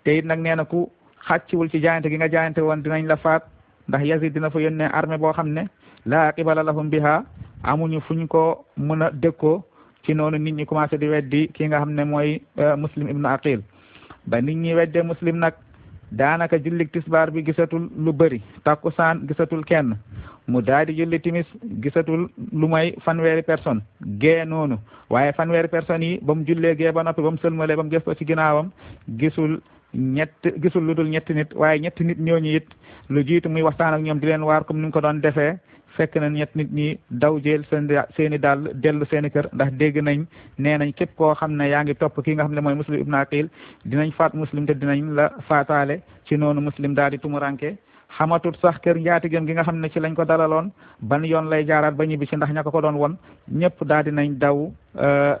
te it nag nee na ku xàcciwul ci jaayante gi nga jaayante woon dinañ la faat ndax Yazid dina fa yónnee armée boo xam ne laa qibala lahum biha amuñu fuñ ko mën a dëkkoo. ci noonu nit ñi commencé di weddi ki nga xam ne mooy Muslim ibnu Aqil ba nit ñi weddee Muslim nag daanaka jullik tisbaar bi gisatul lu bëri takkusaan gisatul kenn mu daal di julli timis gisatul lu may fanweeri personne gee noonu waaye fanweeri personnes yi ba mu jullee gee ba noppi ba mu sëlmalee ba mu gëstoo ci ginnaawam gisul lu dul ñetti nit waaye ñetti nit ñooñu it lu jiitu muy waxtaan ak ñoom di leen waar comme ni mu ko doon defee fekk na ñett nit ñi daw jël seeni daal dellu seeni kër ndax dégg nañ nee nañ képp koo xam ne yaa ngi topp ki nga xam ne mooy Muslim ibnu Aqil dinañ faat Muslim te dinañ la faataale ci noonu Muslim daal di tumuranke xamatut sax kër njaatigéem gi nga xam ne ci lañ ko dalaloon ban yoon lay jaaraat ba ñibbi ci ndax ña ko doon won ñëpp daal di nañ daw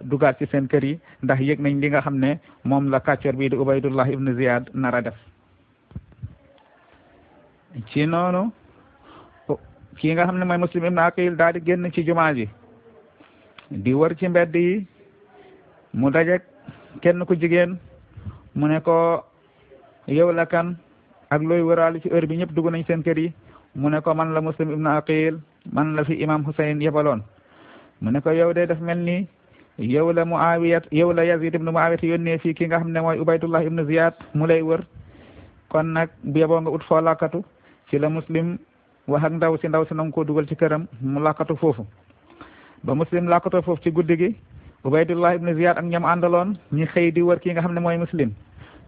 dugaat ci seen kër yi ndax yëg nañ li nga xam ne moom la kàccoor bii di Ubaydullah ibnu Ziyad nar a def ci noonu kii nga xam ne mooy Muslim ibnu Aqil daal di génn ci jumaa ji di wër ci mbedd yi mu dajek kenn ku jigéen mu ne ko yow la kan ak looy wëraale ci heure bi ñëpp dugg nañ seen kër yi mu ne ko man la Muslim ibnu Aqil man la fi imam Husayn yebaloon mu ne ko yow de daf mel ni yow la Yazid ibnu Muawiyat yónnee fii ki nga xam ne mooy Ubaydullah ibnu Ziyad mu lay wër kon nag bu yeboo nga ut foo lakkatu ci la Muslim wax ak ndaw si nangu ko dugal ci këram mu lakkatu foofu ba Muslim lakkatoo foofu ci guddi gi Ubaydullah ibnu Ziyad ak ñoom àndaloon ñi xëy di wër ki nga xam ne mooy Muslim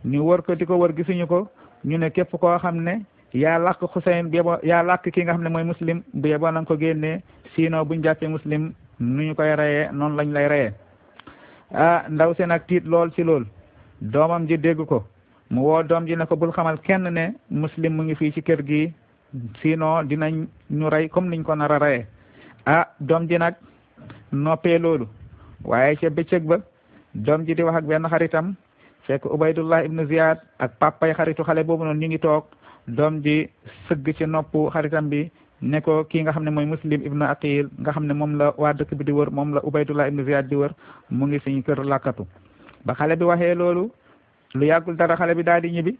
ñu wër ko di ko wër gisuñu ko ñu ne képp koo xam ne yaa làkk Husayn bu yeboo yaa làkk ki nga xam ne mooy Muslim bu yeboo na nga ko génnee sinon buñ jàppee Muslim nu ñu koy reyee noonu lañ lay reyee ndaw si nag tiit lool ci lool doomam ji dégg ko mu woo doom ji ne ko bul xamal kenn ne Muslim mu ngi fii ci kër gi sinon dinañ ñu rey comme niñ ko nar a reyee doom ji nag noppee loolu waaye ca bëccëg ba doom ji di wax ak benn xaritam fekk Ubaydullah ibnu Ziyad ak papay xaritu xale boobu noonu ñu ngi toog doom ji sëgg ci noppu xaritam bi ne ko kii nga xam ne mooy Muslim ibnu Aqil nga xam ne moom la waa dëkk bi di wër moom la Ubaydullah ibnu Ziyad di wër mu ngi suñu kër lakkatu ba xale bi waxee loolu lu yàggul dara xale bi daal di ñibbi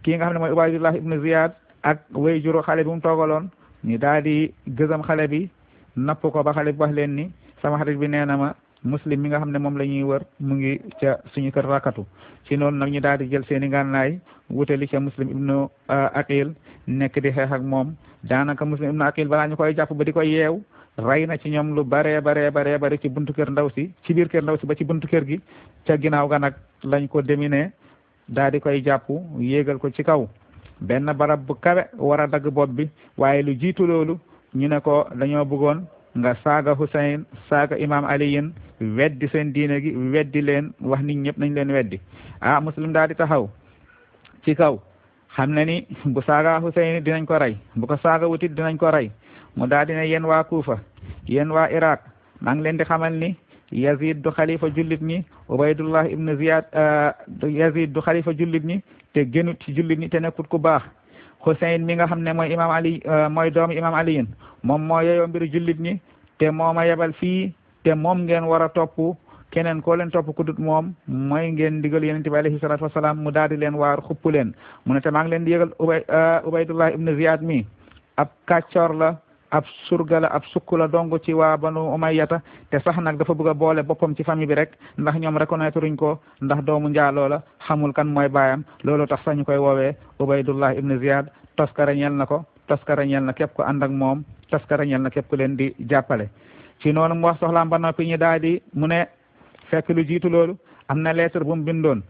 kii nga xam ne mooy Ubaydullah ibnu Ziyad ak way juru xale bi mu toogaloon ñu daal di gëzam xale bi napp ko ba xale bi wax leen ni sama xarit bi nee na ma Muslim mi nga xam ne moom la ñuy wër mu ngi ca suñu kër rakkatu ci noonu nag ñu daal di jël seen i ngànnaay wutali ca Muslim ibnu Aqil nekk di xeex ak moom daanaka Muslim ibnu Aqil balaa ñu koy jàpp ba di koy yeew rey na ci ñoom lu baree bare ci buntu kër ndaw si ci biir kër ndaw si ba ci buntu kër gi ca ginnaaw ga nag lañ ko déminé daal di koy jàpp yéegal ko ci kaw benn barab bu kawe war a dagg bopp bi waaye lu jiitu loolu ñu ne ko dañoo bëggoon nga saaga Husayn saaga imam aliyin weddi seen diine gi weddi leen wax nit ñëpp nañ leen weddi Muslim daal di taxaw ci kaw xam na ni bu saaga Husayn dinañ ko rey bu ko saaga wutit dinañ ko rey mu daal di ne yéen waa Kuufa yéen waa Iraq maa ngi leen di xamal ni Yazid du xalifa jullit ñi Ubaydullah ibn Ziyad Yazid du xalifa jullit ñi te gënut ci jullit ñi te nekkut ku baax Husayn mi nga xam ne mooy imam Ali mooy doomu imam aliyin moom moo yeyoo mbiru jullit ñi te mooma yebal fii te moom ngeen war a topp keneen koo leen topp ku dut moom mooy ngeen digal yonent bi alayhi salaatu wasalaam mu daal di leen waar xupp leen mu ne te maa ngi leen di yëgal Ubaydullah ibn Ziyad mi ab kàccoor la ab surga la ab sukk la dong ci waa banu umayyata te sax nag dafa bëgg a boole boppam ci famille bi rek ndax ñoom reconnaître uñ ko ndax doomu njaaloo la xamul kan mooy baayam loolu tax sax ñu koy woowee Ubaydullah ibn Ziyad toskara ñeel na ko toskara ñeel na képp ko ànd ak moom toskara ñeel na képp ku leen di jàppale ci noonu mu wax soxlaam ba noppi ñu daal di mu ne fekk lu jiitu loolu am na lettre bu mu bindoon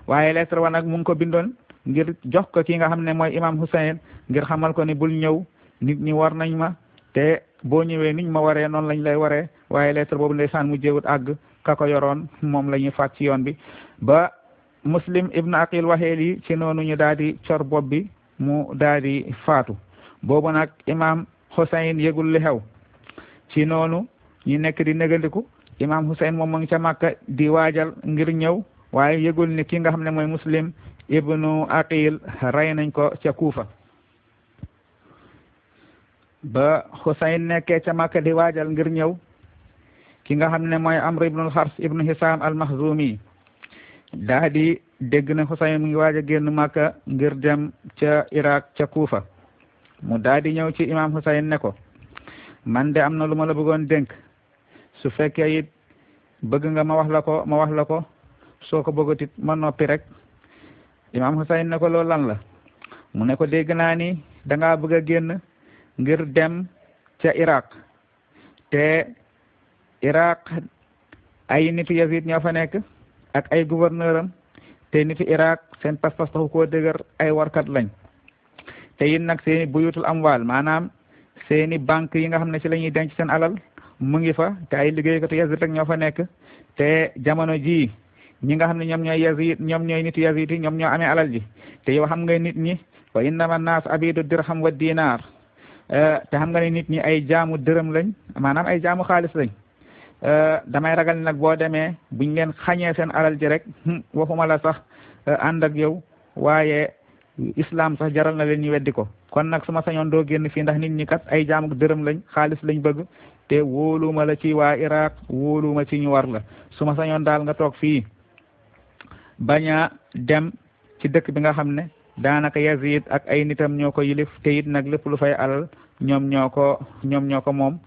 waaye lettre wa nag mu ngi ko bindoon ngir jox ko ki nga xam ne mooy imam Husayn ngir xamal ko ni bul ñëw nit ñi war nañ ma te boo ñëwee niñ ma waree noonu lañ lay waree waaye lettre boobu ndeysaan mu jéewut àgg ka ko yoroon moom la ñuy faat ci yoon bi ba Muslim ibn Aqil waxee lii ci noonu ñu daal di cor bopp bi mu daal di faatu boobu nag imam Husayn yëgul li xew ci noonu ñu nekk di négandiku imam Husayn moom mu ngi ca Makka di waajal ngir ñëw waaye yëgul ni ki nga xam ne mooy Muslim ibnu Aqil rey nañ ko ca Kuufa ba Husayn nekkee ca Makka di waajal ngir ñëw ki nga xam ne mooy Amr ibnul Xars ibnu Hisam al-Makhzumi daa di dégg ne Husayn mu ngi waaj a génn Makka ngir dem ca Iraq ca Kuufa mu daa di ñëw ci imam Husayn ne ko man de am na lu ma la bëggoon dénk su fekkee it bëgg nga ma wax la ko soo ko bëggatit ma noppi rek imam Husayn ne ko loolu lan la mu ne ko dégg naa ni da ngaa bëgg a génn ngir dem ca Iraq te Iraq ay nitu Yazid ñoo fa nekk ak ay gouverneur am te nitu Iraq seen pas-pas taxu koo dëgër ay warkat lañ te it nag seeni buyutul amwal maanaam seeni banque yi nga xam ne ci la ñuy denc seen alal mu ngi fa te ay liggéeykatu Yazid rek ñoo fa nekk te jamono ji ñi nga xam ne ñoom ñooy Yazid ñoom ñooy nitu Yazid yi ñoom ñoo amee alal ji te yow xam nga nit ñi wa innama naas abidu dirham wa dinar te xam nga ne nit ñi ay jaamu dërëm lañ maanaam ay jaamu xaalis lañ damay ragal nag boo demee buñ leen xañee seen alal ji rek waxuma la sax ànd ak yow waaye islam sax jaral na leen ñu weddi ko kon nag su ma sañoon doo génn fii ndax nit ñi kat ay jaamu dërëm lañ xaalis lañ bëgg te wóoluma la ci waa Iraq wóoluma ci ñu war la su ma sañoon daal nga toog fii bañ a dem ci dëkk bi nga xam ne daanaka Yazid ak ay nitam ñoo ko yilif te it nag lépp lu fay alal ñoom ñoo ko moom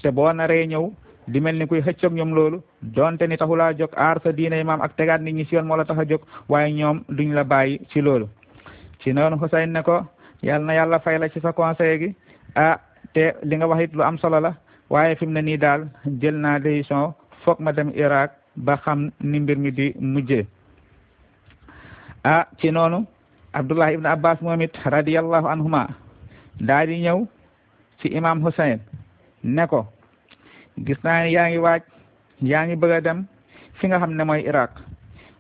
te boo naree ñëw di mel ni kuy xëccoog ñoom loolu donte ni taxulaa jóg aar sa diine maam ak tegaat nit ñi ci yoon moo la tax a jóg waaye ñoom duñ la bàyyi ci loolu ci noonu Husayn ne ko yàlla na yàlla fay la ci sa conseil gi te li nga wax it lu am solo la waaye fi mu ne nii daal jël naa décision foog ma dem Iraq ba xam ni mbir mi di mujjee ci noonu Abdullah ibn Abbas moom it radiyallahu anhuma daa di ñëw ci imam Husayn ne ko gis naa ne yaa ngi waaj yaa ngi bëgg a dem fi nga xam ne mooy Iraq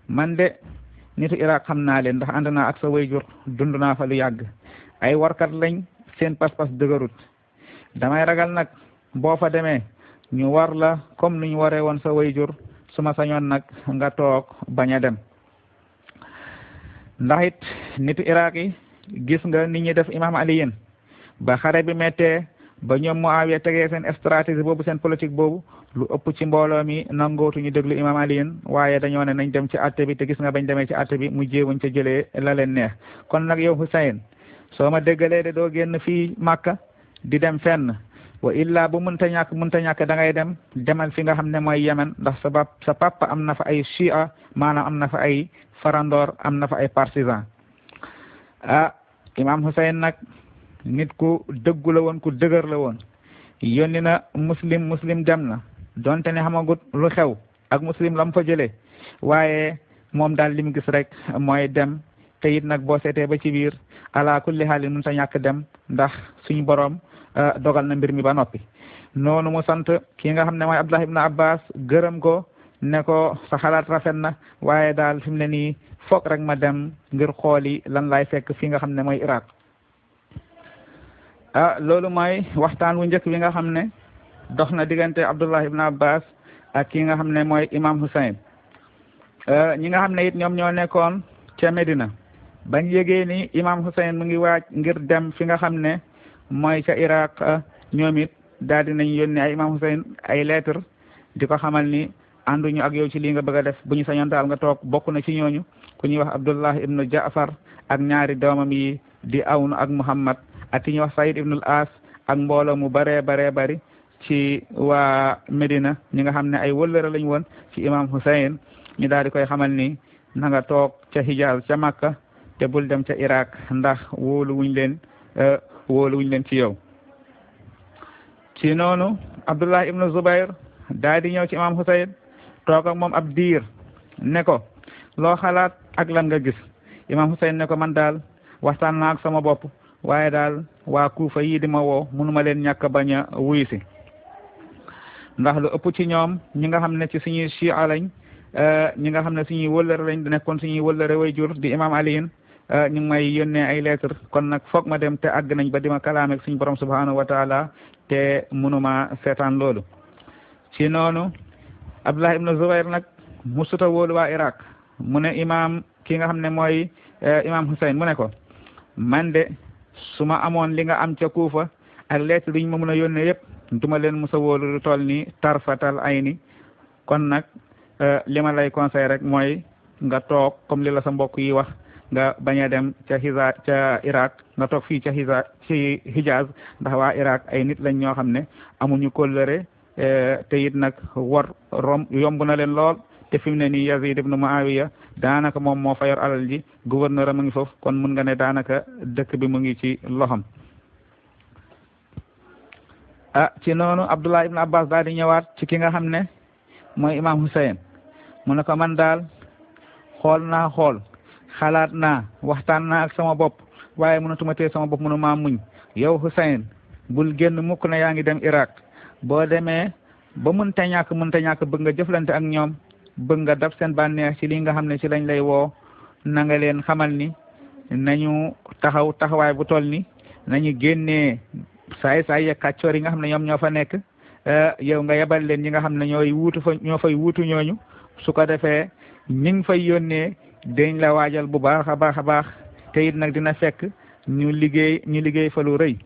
man de nitu Iraq xam naa leen ndax ànd naa ak sa wayjur dund naa fa lu yàgg ay warkat lañ seen pas-pas dëgërut damay ragal nag boo fa demee ñu war la comme ni ñu waree woon sa wayjur su ma sañoon nag nga toog bañ a dem ndax it nitu Iraq yi gis nga nit ñi def imam aliyin ba xare bi mettee ba ñoom Muawiya tegee seen stratégie boobu seen politique boobu lu ëpp ci mbooloo mi nangootu ñu déglu imam aliyin waaye dañoo ne nañ dem ci àtte bi te gis nga bañ demee ci àtte bi mu jéewuñ ca jëlee la leen neex kon nag yow Husayn soo ma déggalee de doo génn fii Makka di dem fenn wa illa bu munta ñàkk da ngay demal fi nga xam ne mooy Yemen ndax sa papa am na fa ay Shia maanaam am na fa ay farandoor am na fa ay partisan imam Husayn nag nit ku dëggu la woon ku dëgër la woon yónni na muslim dem na donte ne xamagut lu xew ak muslim lam fa jëlee waaye moom daal li mu gis rek mooy dem te it nag boo seetee ba ci biir ala kulli xaalin mun ta ñàkk dem ndax suñu borom dogal na mbir mi ba noppi noonu mu sant ki nga xam ne mooy Abdullah ibn Abbas gërëm ko ne ko sa xalaat rafet na waaye daal fi mu ne nii foog rek ma dem ngir xooli lan lay fekk fi nga xam ne mooy Iraq loolu mooy waxtaan wu njëkk bi nga xam ne dox na diggante Abdullah ibn Abbas ak ki nga xam ne mooy imam Hussein ñi nga xam ne it ñoom ñoo nekkoon ca Medina bañ yégee ni imam Hussein mu ngi waaj ngir dem fi nga xam ne mooy ca Iraq ñoom it daal di nañ yónni ay imam Hussein ay lettre di ko xamal ni ànduñu ak yow ci lii nga bëgg a def bu ñu sañoon daal nga toog bokk na ci ñooñu ku ñuy wax Abdullah ibnu Jaafar ak ñaari doomam yi di Awn ak Muhammad ak ki ñuy wax Saïd ibnul As ak mbooloo mu baree bari ci waa Medina ñi nga xam ne ay wëllëre lañ woon ci imam Hussein ñu daal di koy xamal ni na nga toog ca Hijaz ca Makka te bul dem ca Iraq ndax wóolu wuñ leen ci yow ci noonu Abdullah ibnu Zubayr daal di ñëw ci imam Hussein toog ak moom ab diir ne ko loo xalaat ak lan nga gis imam Hussein ne ko man daal waxtaan naa ak sama bopp waaye daal waa Kuufa yii di ma woo mënuma leen ñàkk bañ a wuyu si ndax lu ëpp ci ñoom ñi nga xam ne ci suñuy chia lañ ñi nga xam ne suñuy wëllëre lañ di nekkoon suñuy wëllëre way jur di imam aliyin ñu ngi may yónnee ay lettre kon nag foog ma dem te àgg nañ ba di ma kalaame ak suñu borom subhanahu wa taala te mënuma seetaan loolu ci noonu Abdullah ibn Zubayr nag musuta wóolu waa Iraq mu ne imam ki nga xam ne mooy imam Hussein mu ne ko man de su ma amoon li nga am ca Kuufa ak lettre yi ñu ma mën a yónnee yëpp duma leen musa wóolu lu toll ni tarfatal ayni kon nag li ma lay conseil rek mooy nga toog comme li la sa mbokk yi wax nga bañ a dem ca Iraq nga toog fii ca Hijaz ndax waa Iraq ay nit lañ ñoo xam ne amuñu kóllëre te it nag yomb na leen lool te fi mu ne nii Yazid ibn Muawiya daanaka moom moo fa yor alal ji gouverneur am a ngi foofu kon mun nga ne daanaka dëkk bi mu ngi ci loxam ci noonu Abdullah ibn Abbas daal di ñëwaat ci ki nga xam ne mooy imam Hussein mu ne ko man daal xool xalaat naa waxtaan naa ak sama bopp waaye mënatuma tee sama bopp mënu maa muñ yow Hussein bul génn mukk na yaa ngi dem Iraq boo demee ba mënta ñàkk bëgg nga jëflante ak ñoom bëgg nga daf seen bànneex ci li nga xam ne ci lañ lay woo na nga leen xamal ni nañu taxawaay bu toll ni nañu génnee saay ya kàccoor yi nga xam ne ñoom ñoo fa nekk yow nga yebal leen ñi nga xam ne ñoo fay wuutu ñooñu su ko defee ñi ngi fay yónnee dañ la waajal bu baax a baax te it nag dina fekk ñu liggéey fa lu rëy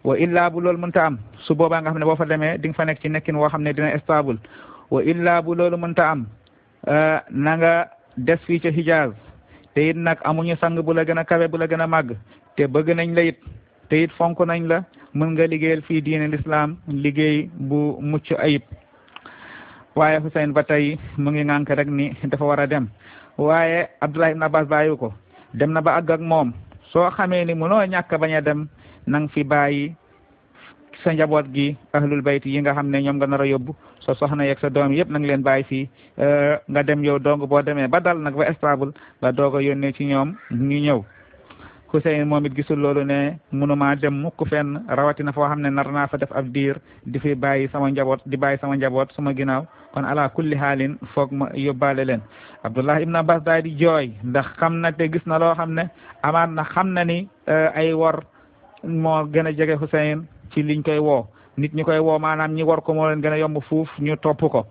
wa illaa bu loolu mënta am su boobaa nga xam ne boo fa demee di nga fa nekk ci nekkin woo xam ne dina stable wa illaa bu loolu mënta am na nga des fii ca Hijaz te it nag amuñu sang bu la gën a kawe bu la gën a màgg te bëgg nañ la it te it fonk nañ la mën nga liggéeyal fii diine l'islam liggéey bu mucc ayib waaye Hussein ba tey mu ngi ŋànk rek ni dafa war a dem waaye Abdullah ibn Abbas bàyyi ko dem na ba àgg ak moom soo xamee ni mënoo ñàkk bañ a dem nang fi bàyyi sa njaboot gi ahlul bayt yi nga xam ne ñoom nga nar a yóbbu sa soxna yeeg sa doom yëpp nang leen bàyyi fii nga dem yow dong boo demee ba dal nag ba stable nga doog a yónnee ci ñoom ñu ñëw Hussein moom it gisul loolu ne mënuma dem mukk fenn rawatina foo xam ne nar naa fa def ab diir di fi bàyyi sama njaboot sama ginnaaw kon ala kulli haalin foog ma yóbbaale leen Abdullah ibn Abbas daal di jooy ndax xam na te gis na loo xam ne amaat na xam na ni ay wor moo gën a jege Hussein ci liñ koy woo nit ñi koy woo maanaam ñi war ko moo leen gën a yomb fuuf ñu topp ko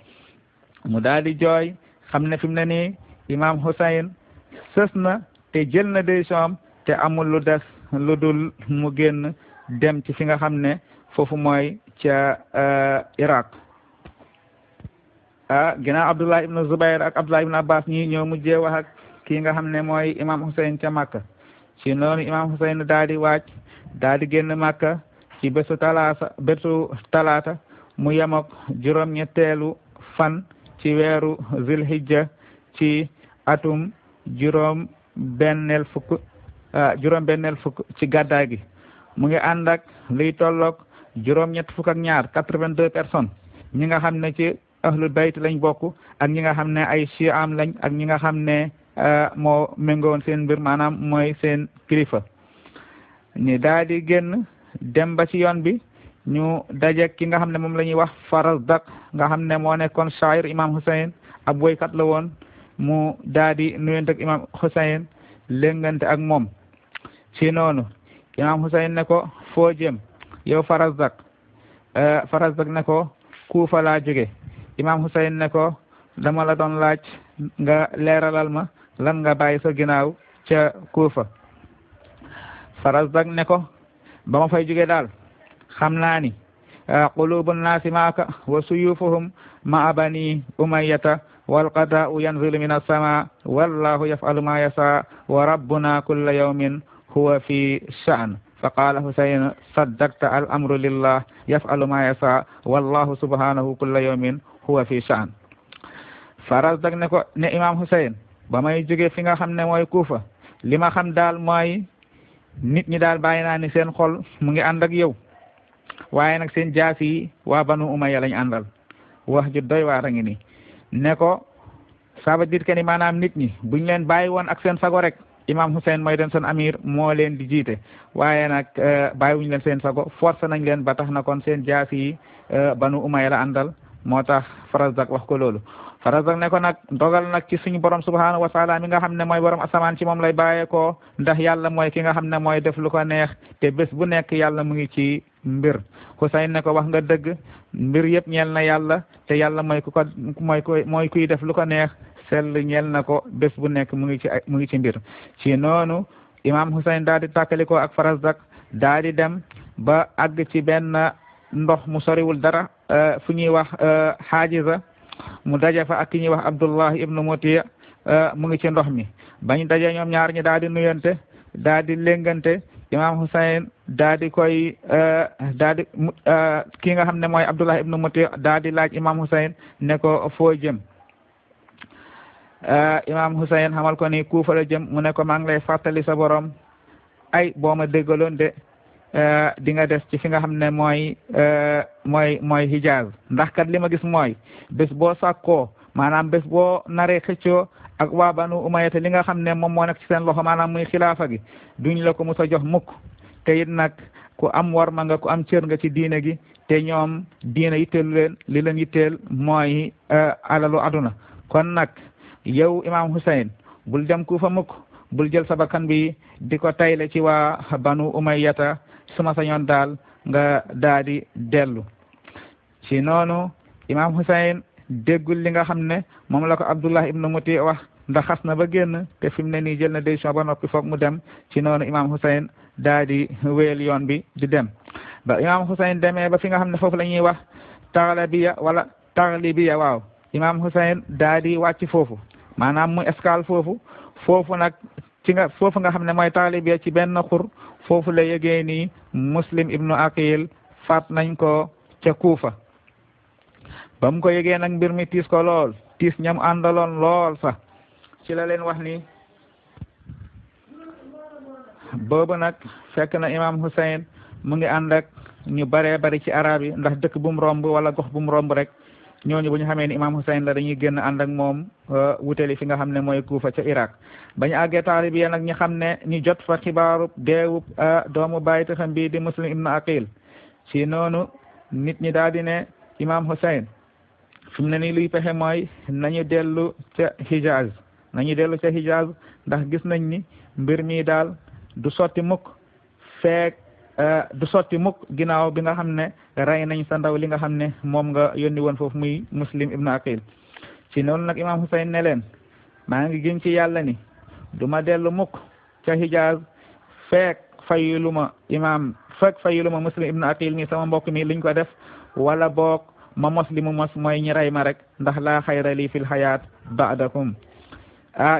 mu daal di jooy xam ne fi mu ne nii imam Hussein sës na te jël na décision am te amul lu des lu dul mu génn dem ci fi nga xam ne foofu mooy ca Iraq ginnaaw Abdullah ibn Zubayr ak Abdullah ibn Abbas ñi ñoo mujjee wax ak kii nga xam ne mooy imam Hussein ca Makka ci noonu imam Hussein daal di waaj daal di génn Makka ci bésu talaata mu yem ak juróom-ñetteelu fan ci weeru Zilhijja ci atum juróom-benneel fukk ci gàddaay gi mu ngi ànd ak liy tolloog juróom-ñett fukk ak ñaar 82 personnes ñi nga xam ne ci ahlul bayt lañ bokk ak ñi nga xam ne ay chiam lañ ak ñi nga xam ne moo méngoon seen mbir maanaam mooy seen kilifa ñu daal di génn dem ba ci yoon bi ñu daje ki nga xam ne moom la ñuy wax Farazdak nga xam ne moo nekkoon shair imam Husayn ab woykat la woon mu daal di nuyante ak imam Husayn léngante ak moom ci noonu imam Husayn ne ko foo jëm yow Farazdak Farazdak ne ko Kuufa laa jóge imam Husayn ne ko dama la doon laaj nga leeralal ma lan nga bàyyi sa ginnaaw ca Kuufa Farazdak ne ko ba ma fay jóge daal xam naa ni qulubu nnaasi maaka wa suyufuhum ma'a bani umayyata wal qadaa'u yanzilu min as-samaa wallahu yaf'alu ma yashaa wa rabbuna kulla yawmin huwa fi sha'n fa qaala Husayn saddaqta al amru lillah yaf'alu ma yashaa wallahu subhanahu kulla yawmin huwa fi sha'n Farazdak ne ko ne imam Husayn ba may jóge fi nga xam ne mooy Kuufa li ma xam daal mooy nit ñi daal bàyyi naa ni seen xol mu ngi ànd ak yow waaye nag seen jaas yi waa banu umayya lañ àndal wax ju doy waar a ngi ni ne ko ça veut dire que ni maanaam nit ñi buñ leen bàyyi woon ak seen sago rek imam Husayn mooy den seen amir moo leen di jiite waaye nag bàyyiwuñ leen seen sago force nañ leen ba tax na kon seen jaas yi banu umayya la àndal moo tax Farazdak wax ko loolu Farazdak ne ko nag dogal nag ci suñu borom subhanahu wa taala mi nga xam ne mooy borom asamaan ci moom lay bàyyeekoo ndax yàlla mooy ki nga xam ne mooy def lu ko neex te bés bu nekk yàlla mu ngi ci mbir Husayn ne ko wax nga dëgg mbir yëpp ñeel na yàlla te yàlla mooy ku ko mooy kuy def lu ko neex sell ñeel na ko bés bu nekk mu ngi ci mbir ci noonu imam Husayn daal di tàkkalikoo ak Farazdak daal di dem ba àgg ci benn ndox mu soriwul dara fu ñuy wax Haajiza mu daje fa ak ki ñuy wax Abdullah ibnu Muti mu ngi ci ndox mi bañ daje ñoom ñaar ñi daal di nuyante daal di léngante imam Husayn daal di koy ki nga xam ne mooy Abdullah ibnu Muti daal di laaj imam Husayn ne ko foo jëm imam Husayn xamal ko ni Kuufa la jëm mu ne ko maa ngi lay fàttali sa borom ay boo ma déggaloon de di nga des ci fi nga xam ne mooy Hijaz ndax kat li ma gis mooy bés boo sàkkoo maanaam bés boo naree xëccoo ak waa banu umayya li nga xam ne moom moo nekk ci seen loxo maanaam muy xilaafa gi duñ la ko mos a jox mukk te it nag ku am warma nga ku am cër nga ci diine gi te ñoom diine yitteelu leen li leen yitteel mooy alalu aduna kon nag yow imam Husayn bul dem Kuufa mukk bul jël sa bakkan bi di ko tayle ci waa banu umayyata suma sañoon daal nga daal di dellu ci noonu imam Husayn déggul li nga xam ne moom la ko Abdullah ibnu Muti wax ndax xas na ba génn te fi mu ne nii jël na décision ba noppi foog mu dem ci noonu imam Husayn daal di wéyal yoon bi di dem ba imam Husayn demee ba fi nga xam ne foofu la ñuy wax Taglibiya waaw imam Husayn daal di wàcc foofu maanaam mu escale foofu nag foofu nga xam ne mooy Taglibiya ci benn xur foofu la yëgee ni Muslim ibnu Aqil faat nañ ko ca Kuufa ba mu ko yëgee nag mbir mi tiis ko lool tiis ñam àndaloon lool sax ci la leen wax ni boobu nag fekk na imam Husayn mu ngi ànd ak ñu baree bari ci arab yi ndax dëkk bu mu romb wala gox bu mu romb rek ñooñu bu ñu xamee ni imam Husayn la dañuy génn ànd ak moom wutali fi nga xam ne mooy Kuufa ca Iraq ba ñu àggee Taglibiya nag ñi xam ne ñu jot fa xibaaru deewub doomu bàyyi taxam bii di Muslim ibnu Aqil ci noonu nit ñi daal di ne imam Husayn fi mu ne nii luy pexe mooy nañu dellu ca Hijaz ndax gis nañ ni mbir mi daal du sotti mukk ginnaaw bi nga xam ne rey nañ sa ndaw li nga xam ne moom nga yónni woon foofu muy Muslim ibnu Aqil ci noonu nag imam Husayn ne leen maa ngi gën ci yàlla ni du ma dellu mukk ca Hijaz fekk fayuluma Muslim ibnu Aqil mi sama mbokk mi liñ ko def wala boog ma mos li mu mos mooy ñi rey ma rek ndax laa xayra li fil hayaat ba'dakum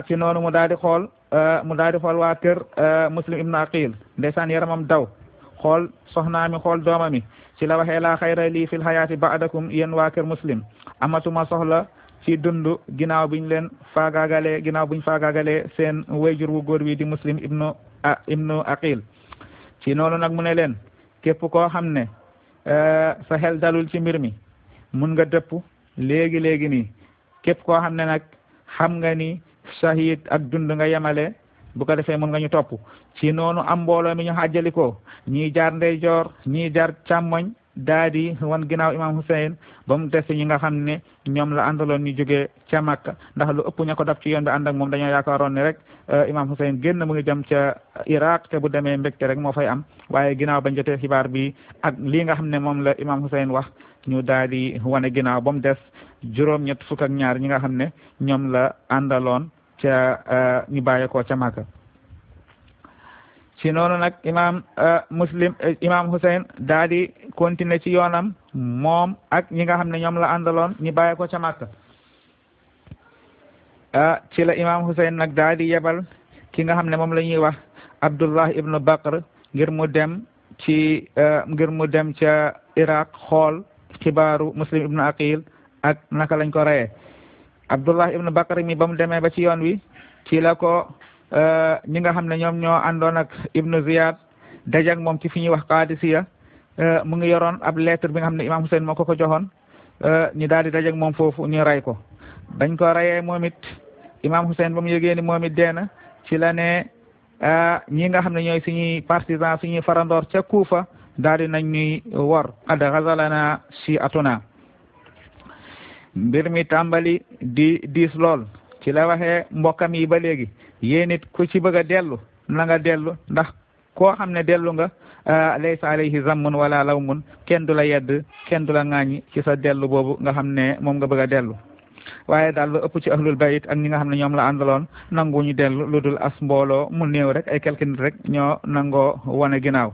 ci noonu mu daal di xool waa kër Muslim ibnu Aqil ndeysaan yaramam daw xool soxnaami xool doomami ci la waxee laa xayra lii fil hayaati ba'dakum yéen waa kër Muslim amatuma soxla ci dundu ginnaaw buñ faagaagalee seen wayjur wu góor wi di Muslim ibnu Aqil ci noonu nag mu ne leen képp koo xam ne sa xel dalul ci mbir mi mun nga dëpp léegi nii képp koo xam ne nag xam nga ni shahid ak dund nga yemale bu ko defee mun nga ñu topp ci noonu am mbooloo mi ñu xàjjalikoo ñii jaar ndeyjoor ñii jaar càmmoñ daadi wan ginnaaw imam Hussein ba mu des ñi nga xam ne ñoom la àndaloon ñu jógee ca Makka ndax lu ëpp ña ko dab ci yoon bi ànd ak moom dañoo yaakaaroon ne rek imam Hussein génn mu ngi dem ca Iraq te bu demee mbégte rek moo fay am waaye ginnaaw bañ jotee xibaar bi ak lii nga xam ne moom la imam Hussein wax ñu daal di wane ginnaaw ba mu des juróom-ñett fukk ak ñaar ñi nga xam ne ñoom la àndaloon ca ñu bàyyeekoo ca Makka ci noonu nag imam Hussein daal di continuer ci yoonam moom ak ñi nga xam ne ñoom la àndaloon ñu bàyyeekoo ca Makka ci la imam Hussein nag daal di yebal ki nga xam ne moom la ñuy wax Abdullah ibnu Bakr ngir mu dem ca Iraq xool xibaaru Muslim ibnu Aqil ak naka lañ ko reyee Abdullah ibnu Bakr mi ba mu demee ba ci yoon wi ci la ko ñi nga xam ne ñoom ñoo àndoon ak ibnu Ziyad dajak moom ci fi ñuy wax Qadisiya mu ngi yoroon ab lettre bi nga xam ne imam Hussein moo ko joxoon ñu daal di dajak moom foofu ñu rey ko bañ ko reyee moom it imam Hussein ba mu yëgee ni moom it dee na ci la ne ñi nga xam ne ñooy suñuy partisan suñuy farandoor ca Kuufa daal di nañ ñuy wor qad ghazalana shi'atuna mbir mi tàmbali di diis lool ci la waxee mbokkam yi ba léegi yéen it ku ci bëgg a dellu na nga dellu ndax koo xam ne dellu nga laysa alayhi zammun wala lawmun kenn du la yedd kenn du la ŋaañi ci sa dellu boobu nga xam ne moom nga bëgg a dellu waaye daal lu ëpp ci ahlul bayt ak ñi nga xam ne ñoom la àndaloon nanguñu dellu lu dul as mbooloo mu néew rek ay quelques nit rek ñoo nangoo wane ginnaaw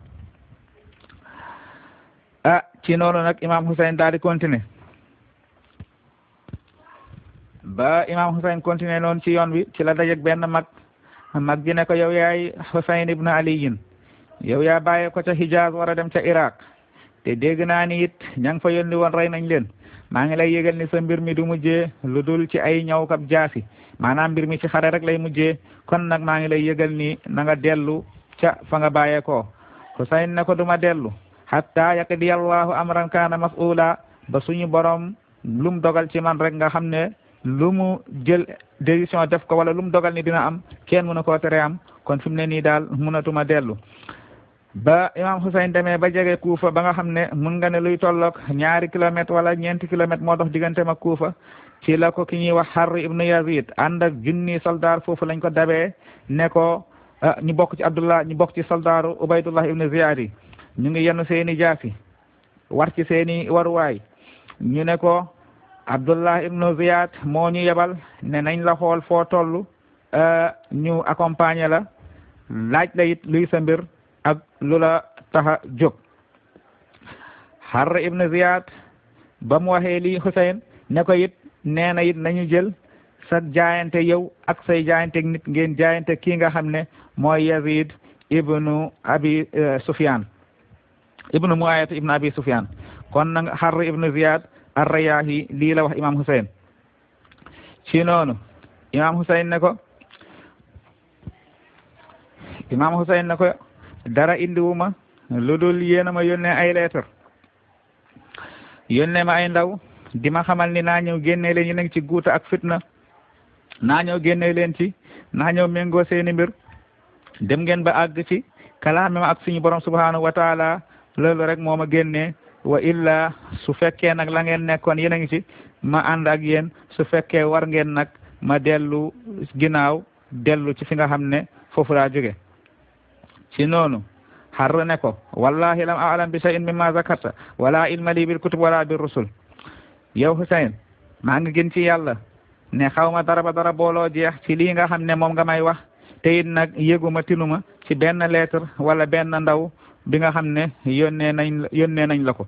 ci noonu nag imam Hussein daal di continuer ba imam Hussein continuer noonu ci yoon wi ci la dajeg benn mag ji ne ko yow yaay Hussein ibn aliyin yow yaa bàyyee ko ca Hijaz war a dem ca Iraq te dégg naa ni it ña ngi fa yónni woon rey nañ leen maa ngi lay yëgal ni sa mbir mi du mujjee lu dul ci ay ñaw kab jaasi maanaam mbir mi ci xare rek lay mujjee kon nag maa ngi lay yëgal ni na nga dellu ca fa nga bàyyeekoo Hussein ne ko duma dellu hatta yaqdi allahu amran kaana mas'ula ba suñu borom lum dogal ci man rek nga xam ne lu mu jël décision def ko wala lu mu dogal ni dina am kenn mënu koo tere am kon fi mu ne nii daal mënatuma dellu ba imam Hussein demee ba jege Kuufa ba nga xam ne mun nga ne luy tolloog 2 kilomètres wala 4 kilomètres moo dox digganteem ak Kuufa ci la ko ki ñuy wax Harr ibn Yazid ànd ak junni soldat foofu lañ ko dabee ne ko ñu bokk ci soldaaru Ubaydullah ibn Ziyad yi ñu ngi yenu seeni jaasi war ci seeni waruwaay ñu ne ko Abdullah ibnu Ziyad moo ñu yebal ne nañ la xool foo toll ñu accompagner la laaj la it luy sa mbir ak lu la tax a jóg Harr ibnu Ziyad ba mu waxee lii Hussein ne ko it nee na it nañu jël sa jaayante yow ak say jaayante nit ngeen jaayante kii nga xam ne mooy Yazid ibnu Abi Sufyan ibnu Muayyah ibnu Abi Sufyan kon nag Harr ibnu Ziyad ar-Rayaahi lii la wax imam Hussein ci noonu imam Hussein ne ko dara indiwuma lu dul yéena ma yónnee ay lettre yónnee ma ay ndaw di ma xamal ni naa ñëw génnee leen ñu nekk ci guuta ak fitna naa ñëw génnee leen ci naa ñëw méngoo seeni mbir dem ngeen ba àgg ci kalaame ma ak suñu borom subhanahu wa taala loolu rek moo ma génnee wa illa su fekkee nag la ngeen nekkoon yéen a ngi ci ma ànd ak yéen su fekkee war ngeen nag ma dellu ginnaaw dellu ci fi nga xam ne foofu laa jóge ci noonu Harr ne ko wallahi lam a'lam bi shay'in mimma zakarta wala ilma li bil kutub wala bir rusul yow Hussein maa ngi gën ci yàlla ne xaw ma dara ba dara booloo jeex ci lii nga xam ne moom nga may wax te it nag yëguma tinuma ci benn lettre wala benn ndaw bi nga xam ne yónnee nañ la ko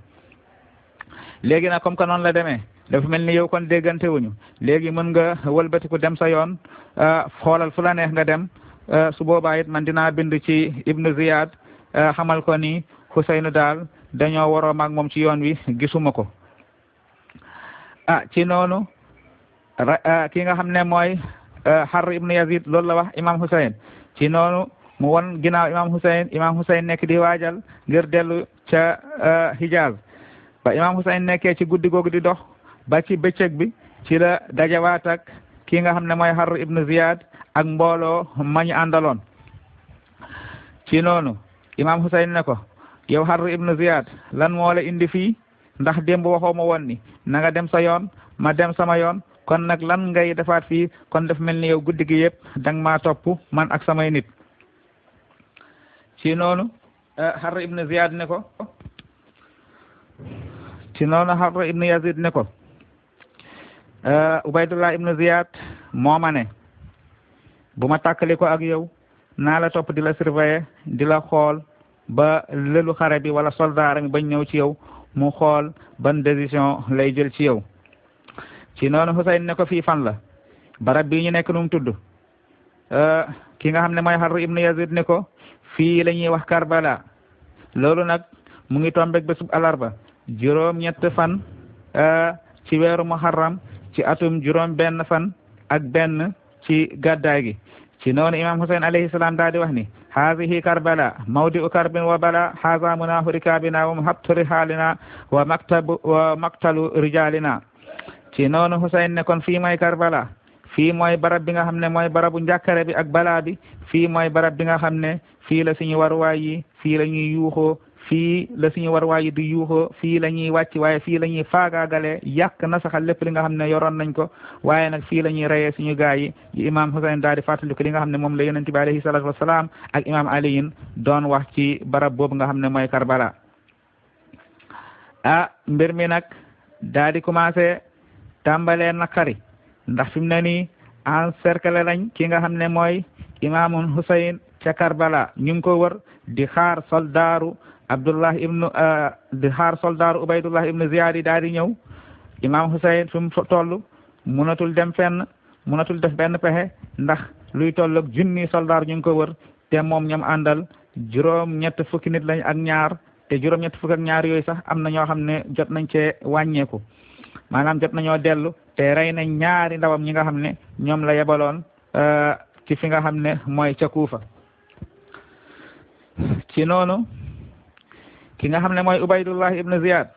léegi nag comme que noonu la demee dafa mel ni yow kon déggante wuñu léegi mën nga wëlbatiku dem sa yoon xoolal fu la neex nga dem su boobaa it man dinaa bind ci Ibnu Ziyad xamal ko ni Hussein daal dañoo waroo maag moom ci yoon wi gisuma ko ci noonu ki nga xam ne mooy Harr ibnu Yazid loolu la wax imam Hussein ci noonu mu won ginnaaw imam Hussein nekk di waajal ngir dellu ca Hijaz ba imam Hussein nekkee ci guddi googu di dox ba ci bëccëg bi ci la dajawaat ak ki nga xam ne mooy Harr ibnu Ziyad ak mbooloo mañu àndaloon ci noonu imam Hussein ne ko yow Harr ibn Ziyad lan moo la indi fii ndax démb waxoo ma woon ni na nga dem sa yoon ma dem sama yoon kon nag lan ngay defaat fii kon def mel ni yow guddi gi yëpp danga maa topp man ak samay nit ci noonu Harr ibn Ziyad ne ko ci noonu Harr ibn Yazid ne ko Ubaydullah ibn Ziyad moo ma ne bu ma tàkkali ko ak yow naa la topp di la surveiller di la xool ba lëlu xare bi wala soldat mi bañ ñëw ci yow mu xool ban décision lay jël ci yow ci noonu Husayn ne ko fii fan la barab bii ñu nekk nu mu tudd ki nga xam ne mooy Harr ibn Yazid ne ko fii la ñuy wax Karbala loolu nag mu ngi tombeeg bésub alarba juróom-ñett fan ci weeru Muharram ci atum juróom benn fan ak benn ci gàddaay gi ci noonu imam Husayn alayhi salaam daal di wax ni haadihi Karbala mawdi'u karbin wa bala haza munaahu rikaabina wa muhabtu rihaalina wa maktalu rijaalina ci noonu Husayn ne kon fii mooy Karbala fii mooy barab bi nga xam ne mooy barabu njàkkare bi ak balaa bi fii mooy barab bi nga xam ne fii la suñu waruwaay yi fii la ñuy yuuxoo fii la suñu waruwaay yi di yuuxoo fii la ñuy wàcc waaye fii la ñuy faagaagale yàq na saxal lépp li nga xam ne yoroon nañ ko waaye nag fii la ñuy reyee suñu gaay yi imam Husayn daal di fàttaliku li nga xam ne moom la yonent bi alayhi salaatu wasalaam ak imam aliyin doon wax ci barab boobu nga xam ne mooy Karbala mbir mi nag daal di commencé tàmbalee naqari ndax fi mu ne nii encerclé lañ ki nga xam ne mooy imaamun Husayn ca Karbala ñu ngi ko wër di xaar soldaaru Ubaydullah ibn Ziyad yi daal di ñëw imam Husayn fi mu toll munatul dem fenn munatul def benn pexe ndax luy tolloog junni soldaar ñu ngi ko wër te moom ñam àndal juróom-ñett fukki nit lañ ak ñaar te juróom-ñett fukki ak ñaar yooyu sax am na ñoo xam ne jot nañ cee wàññeeku maanaam jot nañoo dellu te rey nañ ñaari ndawam ñi nga xam ne ñoom la yebaloon ci fi nga xam ne mooy ca Kuufa ci noonu ki nga xam ne mooy Ubaydullah ibn Ziyad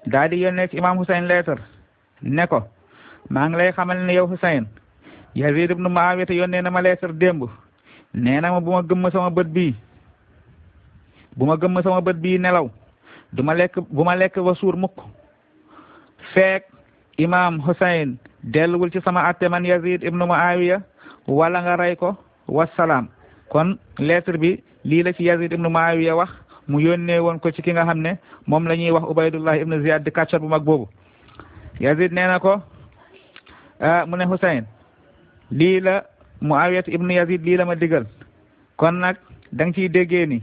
daal di yónnee ci imam Husayn leetar ne ko maa ngi lay xamal ne yow Husayn Yazid ibn Muawiya yónnee na ma leetar démb nee na ma bu ma gëmm sama bët bii nelaw bu ma lekk ba suur mukk feek imam Husayn delluwul ci sama atte man Yazid ibn Muawiya wala nga rey ko wasalaam kon lettre bi lii la ci Yazid ibn Muawiya wax mu yónnee woon ko ci ki nga xam ne moom la ñuy wax Ubaydullah ibn Ziyad di kàccat bu mag boobu Yazid nee na ko mu ne Husayn lii la Muawiya ibn Yazid lii la ma digal kon nag da nga ciy déggee ni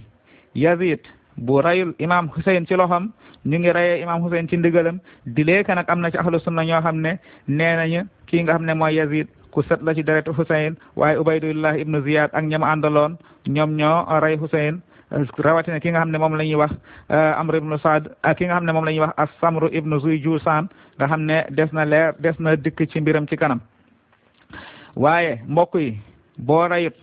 Yazid bu rayul imam Husayn ci loxam ñu ngi rayee imam Husayn ci ndigalam di leeka nag am na ci ahlu sunna ñoo xam ne nee nañu kii nga xam ne mooy Yazid ku set la ci deretu Husayn waaye Ubaydullah ibn Ziyad ak ñam àndaloon ñoom ñoo rey Husayn rawatina ki nga xam ne moom la ñuy wax Amr ibn Saad ak ki nga xam ne moom la ñuy wax as-Samru ibn Zuyjusaan nga xam ne des na dikk ci mbiram ci kanam waaye mbokk yi boo rayut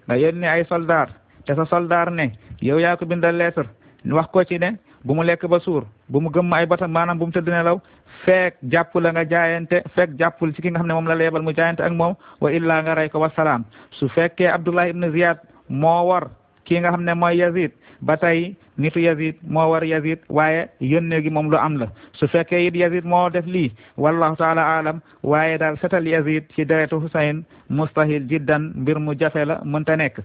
nga yónni ay soldaar te sa soldaar ne yow yaa ko bindal lettre wax ko ci ne bu mu lekk ba suur bu mu gëmm ay batam maanaam bu mu tëdd nelaw fekk jàpp la nga jaayante fekk jàppul ci ki nga xam ne moom la leebal mu jaayante ak moom wa illaa nga rey ko wasalaam su fekkee Abdullah ibn Ziyad moo war kii nga xam ne mooy Yazid ba tey nitu Yazid moo war Yazid waaye yónnee gi moom lu am la su fekkee it Yazid moo def lii wallahu taala alam waaye daal setal Yazid ci deretu Husayn mustahil jiddan mbir mu jafe la mënta nekk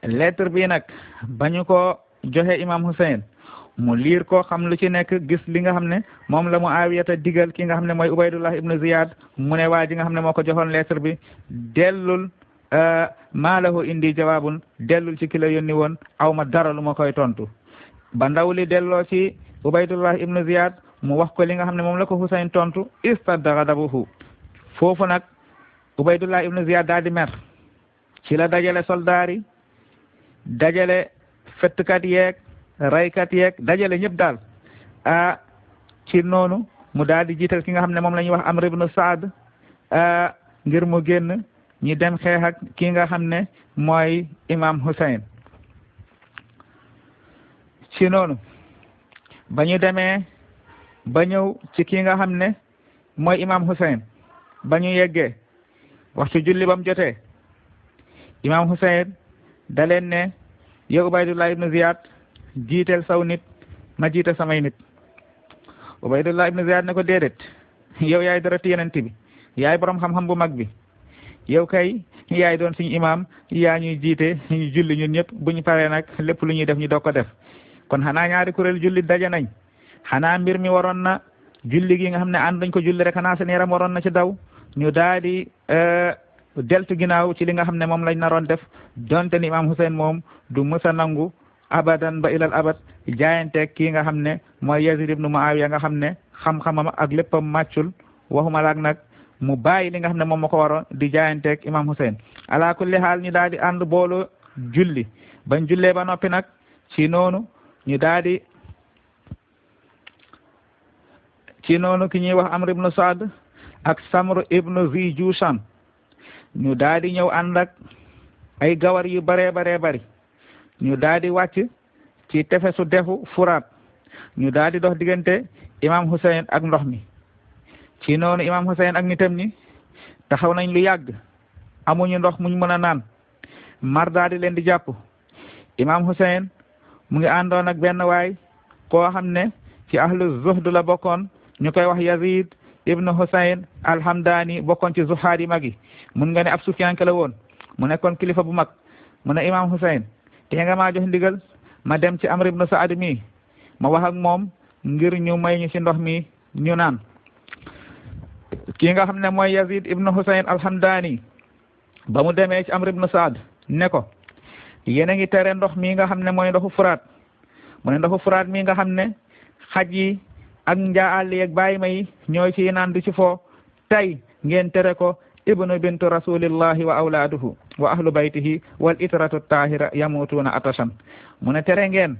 lettre bi nag bañu ko joxe imam Husayn mu liir ko xam lu ci nekk gis li nga xam ne moom la Muawiyata digal ki nga xam ne mooy Ubaydullah ibn Ziyad mu ne waa ji nga xam ne moo ko joxoon lettre bi dellul maa lahu indi jawaabun dellul ci ki la yónni woon aw ma dara lu ma koy tontu ba ndaw li delloo ci Ubaydullah ibn Ziyad mu wax ko li nga xam ne moom la ko Husayn tontu istadda ghadabuhu foofu nag Ubaydullah ibn Ziyad daal di mer ci la dajale soldaar yi dajale fettkat yeeg raykat yeeg dajale ñëpp daal ci noonu mu daal di jiital ki nga xam ne moom la ñuy wax Amr ibn Saad ngir mu génn ñi dem xeex ak ki nga xam ne mooy imam Husayn ci noonu ba ñu demee ba ñëw ci ki nga xam ne mooy imam Husayn ba ñu yeggee waxtu julli ba mu jotee imam Husayn da leen ne yow Ubaydullah ibnu Ziyad jiiteel saw nit ma jiite samay nit Ubaydullah ibnu Ziyad ne ko déedéet yow yaay dara yenent bi yaay borom xam-xam bu mag bi yow kay yaay doon suñu imaam yaa ñuy jiite ñu julli ñun ñëpp bu ñu paree nag lépp lu ñuy def ñu doog ko def kon xanaa ñaari kuréel julli daje nañ xanaa mbir mi waroon na julli gi nga xam ne ànd dañ ko julli rek xanaa seen yaram waroon na ci daw ñu daal di deltu ginnaaw ci li nga xam ne moom lañ naroon def donte ni imaam Hussein moom du mësa nangu abadan ba ilal abad jaayanteeg kii nga xam ne mooy Yazid ibnu Muawiya nga xam ne xam-xamam ak léppam màccul waxuma laak nag mu bàyyi li nga xam ne moom ma ko waroon di jaayanteeg imaam Hussein ala kulli xaal ñu daal di ànd boolu julli bañ jullee ba noppi nag ci noonu ñu daal di ci noonu ki ñuy wax Amr ibnu Saad ak Samr ibnu Zi Jushan ñu daal di ñëw ànd ak ay gawar yu baree bari ñu daal di wàcc ci tefesu defu Furaat ñu daal di dox diggante imam Hussein ak ndox mi ci noonu imam Hussein ak nitam ñi taxaw nañ lu yàgg amuñu ndox muñ mën a naan mar daal di leen di jàpp imam Hussein mu ngi àndoon ak benn waay koo xam ne ci ahlu zuhd la bokkoon ñu koy wax Yazid ibnu Hussein al-Hamdani bokkoon ci zuhaad yi mag yi mun nga ne ab sufiyanke la woon mu nekkoon kilifa bu mag mu ne imam Hussein te nga maa jox ndigal ma dem ci Amr ibnu Saad mi ma wax ak moom ngir ñu may ñu ci ndox mi ñu naan kii nga xam ne mooy Yazid ibnu Hussein al-Hamdani ba mu demee ci Amr ibnu Saad ne ko yéen a ngi tere ndox mi nga xam ne mooy ndoxu Furaat mu ne ndoxu Furaat mi nga xam ne xaj yi ak njaa àll yeeg bàyyi ma yi ñooy ci naan du ci foo tey ngeen tere ko ibnu bintu rasulillahi wa awlaaduhu wa ahlu baytihi wal itratu tahira yamutuuna atashan mu ne tere ngeen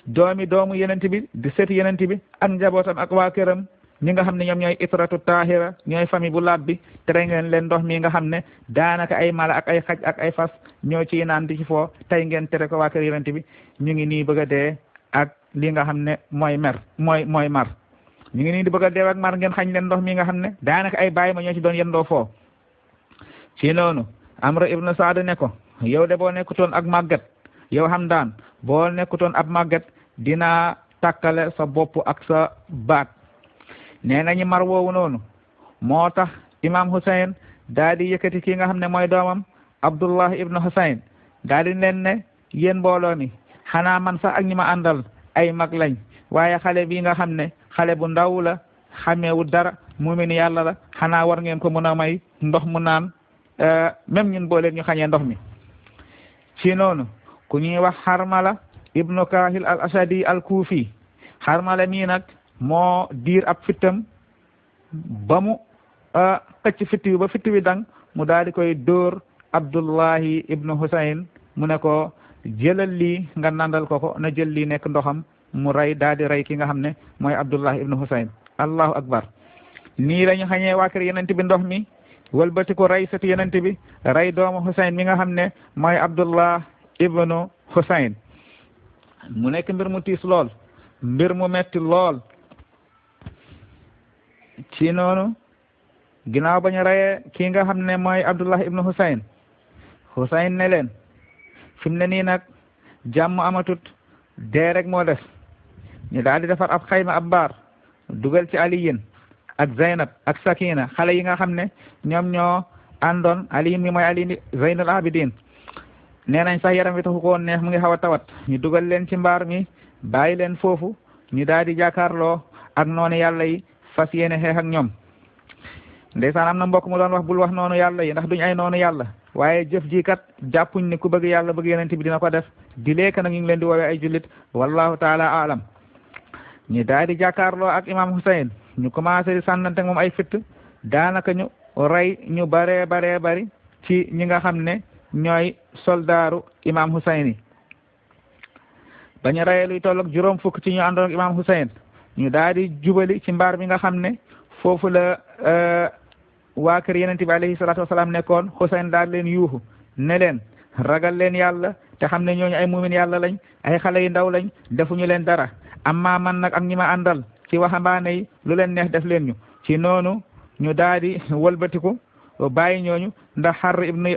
doomu yenent bi di seti yenent bi ak njabootam ak waa këram ñi nga xam ne ñoom ñooy itratu tahira ñooy famille bu laab bi tere ngeen leen ndox mi nga xam ne daanaka ay mala ak ay xaj ak ay fas ñoo ci naan di ci foo tey ngeen tere ko waa kër yenent bi ñu ngi nii bëgg a dee ak li nga xam ne mooy mar ñu ngi nii di bëgg a dee ak mar ngeen xañ leen ndox mi nga xam ne daanaka ay bàyyi ma ñoo ci doon yendoo foo ci noonu Amr ibnu Saad ne ko yow de boo nekkutoon ak màggat yow Hamdaan boo nekkutoon ab màggat dinaa takkale sa bopp ak sa baat nee nañu mar woowu noonu moo tax imam Hussein daal di yëkkati ki nga xam ne mooy doomam Abdullah ibnu Hussein daal di leen ne yéen mbooloo mi xanaa man sax ak ñi ma àndal ay mag lañ waaye xale bii nga xam ne xale bu ndaw la xameewu dara mumin yàlla la xanaa war ngeen ko mën a may ndox mu naan même ñun boo leen ñu xañee ndox mi ci noonu ku ñuy wax Harmala ibnu Kahil al Ashadi al Kufi Harmala mii nag moo diir ab fittam ba mu xëcc fitt bi ba fitt bi dang mu daal di koy dóor Abdullahi ibnu Hussein mu ne ko jëlal lii nga nandal ko na jël lii nekk ndoxam mu rey daal di rey ki nga xam ne mooy Abdullah ibnu Hussein allahu akbar nii la ñu xañee waa kër yenent bi ndox mi wëlbati ko rey sëtu yenent bi rey doomu Hussein mi nga xam ne mooy Abdullah ibnu Hussein mu nekk mbir mu tiis lool mbir mu metti lool ci noonu ginnaaw ba ñu reyee kii nga xam ne mooy Abdullah ibnu Hussein ne leen fi mu ne nii nag jàmm amatut dee rek moo des ñu daal di defar ab xayma ab baar dugal ci Aliyin ak Zaynab ak Sakina xale yi nga xam ne ñoom ñoo àndoon Aliyin mi mooy Ali Zaynul Abidin nee nañ sax yaram wi taxu ko woon neex mu ngi xaw a tawat ñu dugal leen ci mbaar mi bàyyi leen foofu ñu daal di jàkkaarloo ak noonu yàlla yi fas yéene xeex ak ñoom ndeysaan am na mbokk mu doon wax bul wax noonu yàlla yi ndax duñ ay noonu yàlla waaye jëf ji kat jàppuñ ne ku bëgg yàlla bëgg yeneen bi dina ko def di lekk nag ñu ngi leen di woowee ay jullit wallahu taala alam ñu daal di jàkkaarloo ak imam Hussein ñu commencé di sànnante moom ay fitt daanaka ñu rey ñu baree bari ci ñi nga xam ne ñooy soldaaru imam Hussein yi ba ñu reyee luy tolloog juróom fukk ci ñu àndoon ak imam Hussein ñu daal di jubali ci mbaar mi nga xam ne foofu la waa kër yenente bi alayhi salaatu wasalaam nekkoon Hussein daal leen yuuxu ne leen ragal leen yàlla te xam ne ñooñu ay mumin yàlla lañ ay xale yu ndaw lañ defuñu leen dara amma man nag ak ñi ma àndal ci waxambaane yi lu leen neex def leen ñu ci noonu ñu daal di wëlbatiku bàyyi ñooñu ndax Harr ibnu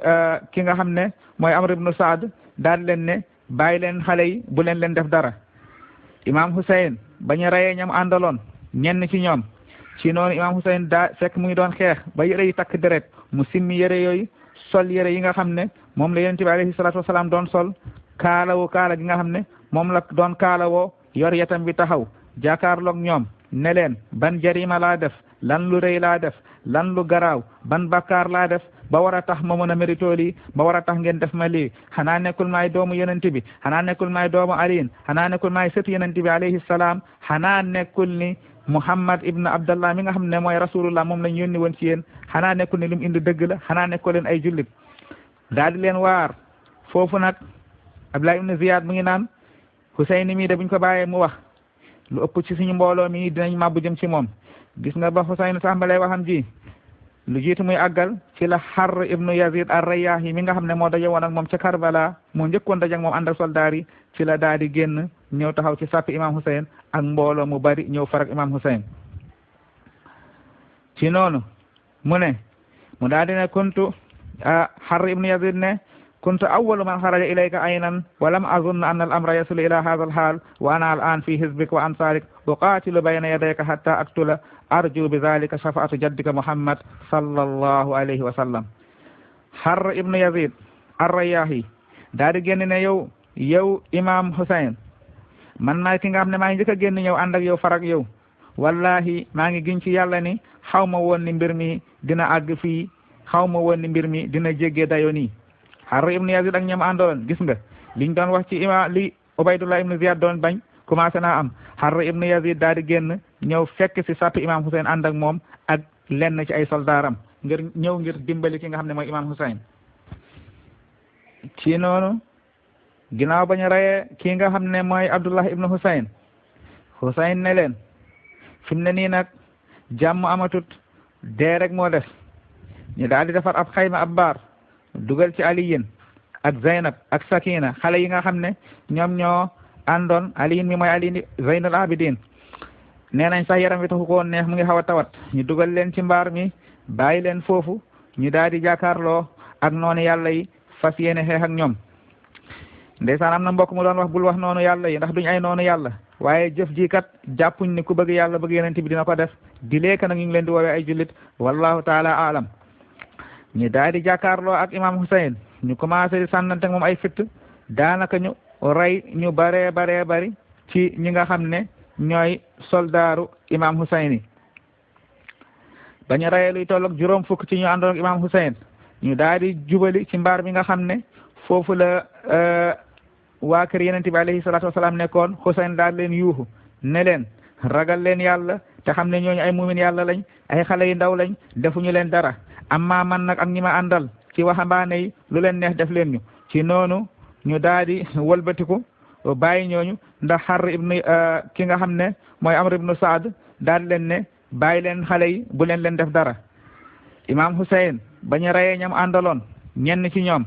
ki nga xam ne mooy Amr ibnu Saad daal leen ne bàyyi leen xale yi bu leen def dara. Imam Hussein bañu rayee ñam àndaloon ñenn ci ñoom ci noonu Imam Hussein daa fekk mu ngi doon xeex ba yére yi takk deret mu simmi yére yooyu sol yére yi nga xam ne moom la yonent bi alayhi salaatu wasalaam doon sol kaala gi nga xam ne moom la doon kaalawoo yor yatam bi taxaw jàkkaarloog ñoom ne leen ban jarima laa def lan lu rëy laa def lan lu garaaw ban bakkaar laa def ba war a tax ma mën a mérito lii ba war a tax ngeen def ma lii xanaa nekkul maay doomu yonent bi xanaa nekkul maay doomu aliin xanaa nekkul maay sëtu yonent bi alayhi salaam xanaa nekkul ni Muhammad ibn Abdallah mi nga xam ne mooy rasulullah moom lañ yónni woon ci yéen xanaa nekkul ni lu mu indi dëgg la xanaa nekkul leen ay jullit daal di leen waar foofu nag Abdullah ibn Ziyad mu ngi naan Husayn mii de buñ ko bàyyee mu wax lu ëpp ci suñu mbooloo mi dinañ màbbu jëm ci moom gis nga ba Husayn tàmbalee waxam ji lu jiitu muy àggal ci la Harr ibnu Yazid ar-Rayyahi mi nga xam ne moo daje woon ak moom ca Karbala moo njëkkoon daje ak moom ànd ak soldaar yi ci la daal di génn ñëw taxaw ci sàppi imam Hussein ak mbooloo mu bari ñëw farak imam Hussein ci noonu mu ne mu daal di ne kuntu Harr ibnu Yazid ne kuntu awwalu man xaraja ilayka aynan wa lam azunna anna al-amra yasulu ila hadha al-hal wa ana al-an fi hizbik wa ansarik uqatilu bayna yadayka hatta aktula arju bi dhalika shafaatu jaddika Muhammad sallallahu alayhi wa sallam. Harr ibnu Yazid ar-Rayyahi daal di génn ne yow imam Hussein man maay ki nga xam ne maa ngi njëkk a génn ñëw ànd ak yow farak yow wallahi maa ngi giñ ci yàlla ni xaw ma woon ni mbir mi dina àgg fii xaw ma woon ni mbir mi dina jéggee dayoo nii. Harr ibnu Yazid ak ñoom àndoon gis nga liñ doon wax ci imam li Ubaydullah ibnu Ziyad doon bañ commencé naa am Harr ibnu Yazid daal di génn ñëw fekk si sàppi imam Hussein ànd ak moom ak lenn ci ay soldaaram ngir dimbali ki nga xam ne mooy imam Hussein ci noonu ginnaaw bañu rayee kii nga xam ne mooy Abdullah ibnu Hussein ne leen fi mu ne nii nag jàmm amatut dee rek moo def ñu daal di defar ab xayma ab baar dugal ci Aliyin ak Zaynab ak Sakina xale yi nga xam ne ñoom ñoo àndoon Aliyin mi mooy Ali Zaynul Abidin nee nañ sax yaram wi taxu ko woon neex mu ngi xaw a tawat ñu dugal leen ci mbaar mi bàyyi leen foofu ñu daal di jàkkaarloo ak noonu yàlla yi fas yéene xeex ak ñoom ndeysaan am na mbokk mu doon wax bul wax noonu yàlla yi ndax duñ ay noonu yàlla waaye jëf ji kat jàppuñ ni ku bëgg yàlla bëgg yonent bi dina ko def di leeka nag ñu ngi leen di woowee ay jullit wallahu taala alam ñu daal di jàkkaarloo ak imam Hussein ñu commencé di sànnante moom ay fitt daanaka ñu rey ñu baree bari ci ñi nga xam ne ñooy soldaaru imam Hussein yi ba ñu reyee luy tolloog juróom fukk ci ñu àndoon ak imam Hussein ñu daal di jubali ci mbaar mi nga xam ne foofu la waa kër yonent bi alayhi salaatu wasalaam nekkoon Hussein daal leen yuuxu ne leen ragal leen yàlla te xam ne ñooñu ay mumin yàlla lañ ay xale yu ndaw lañ defuñu leen dara amma man nag ak ñi ma àndal ci waxambaane yi lu leen neex def leen ñu ci noonu ñu daal di wëlbatiku bàyyi ñooñu ndax Harr ibnu ki nga xam ne mooy Amr ibnu Saad daal leen ne bàyyi leen xale yi bu leen def dara imam Hussein bañu rayee ñam àndaloon ñenn ci ñoom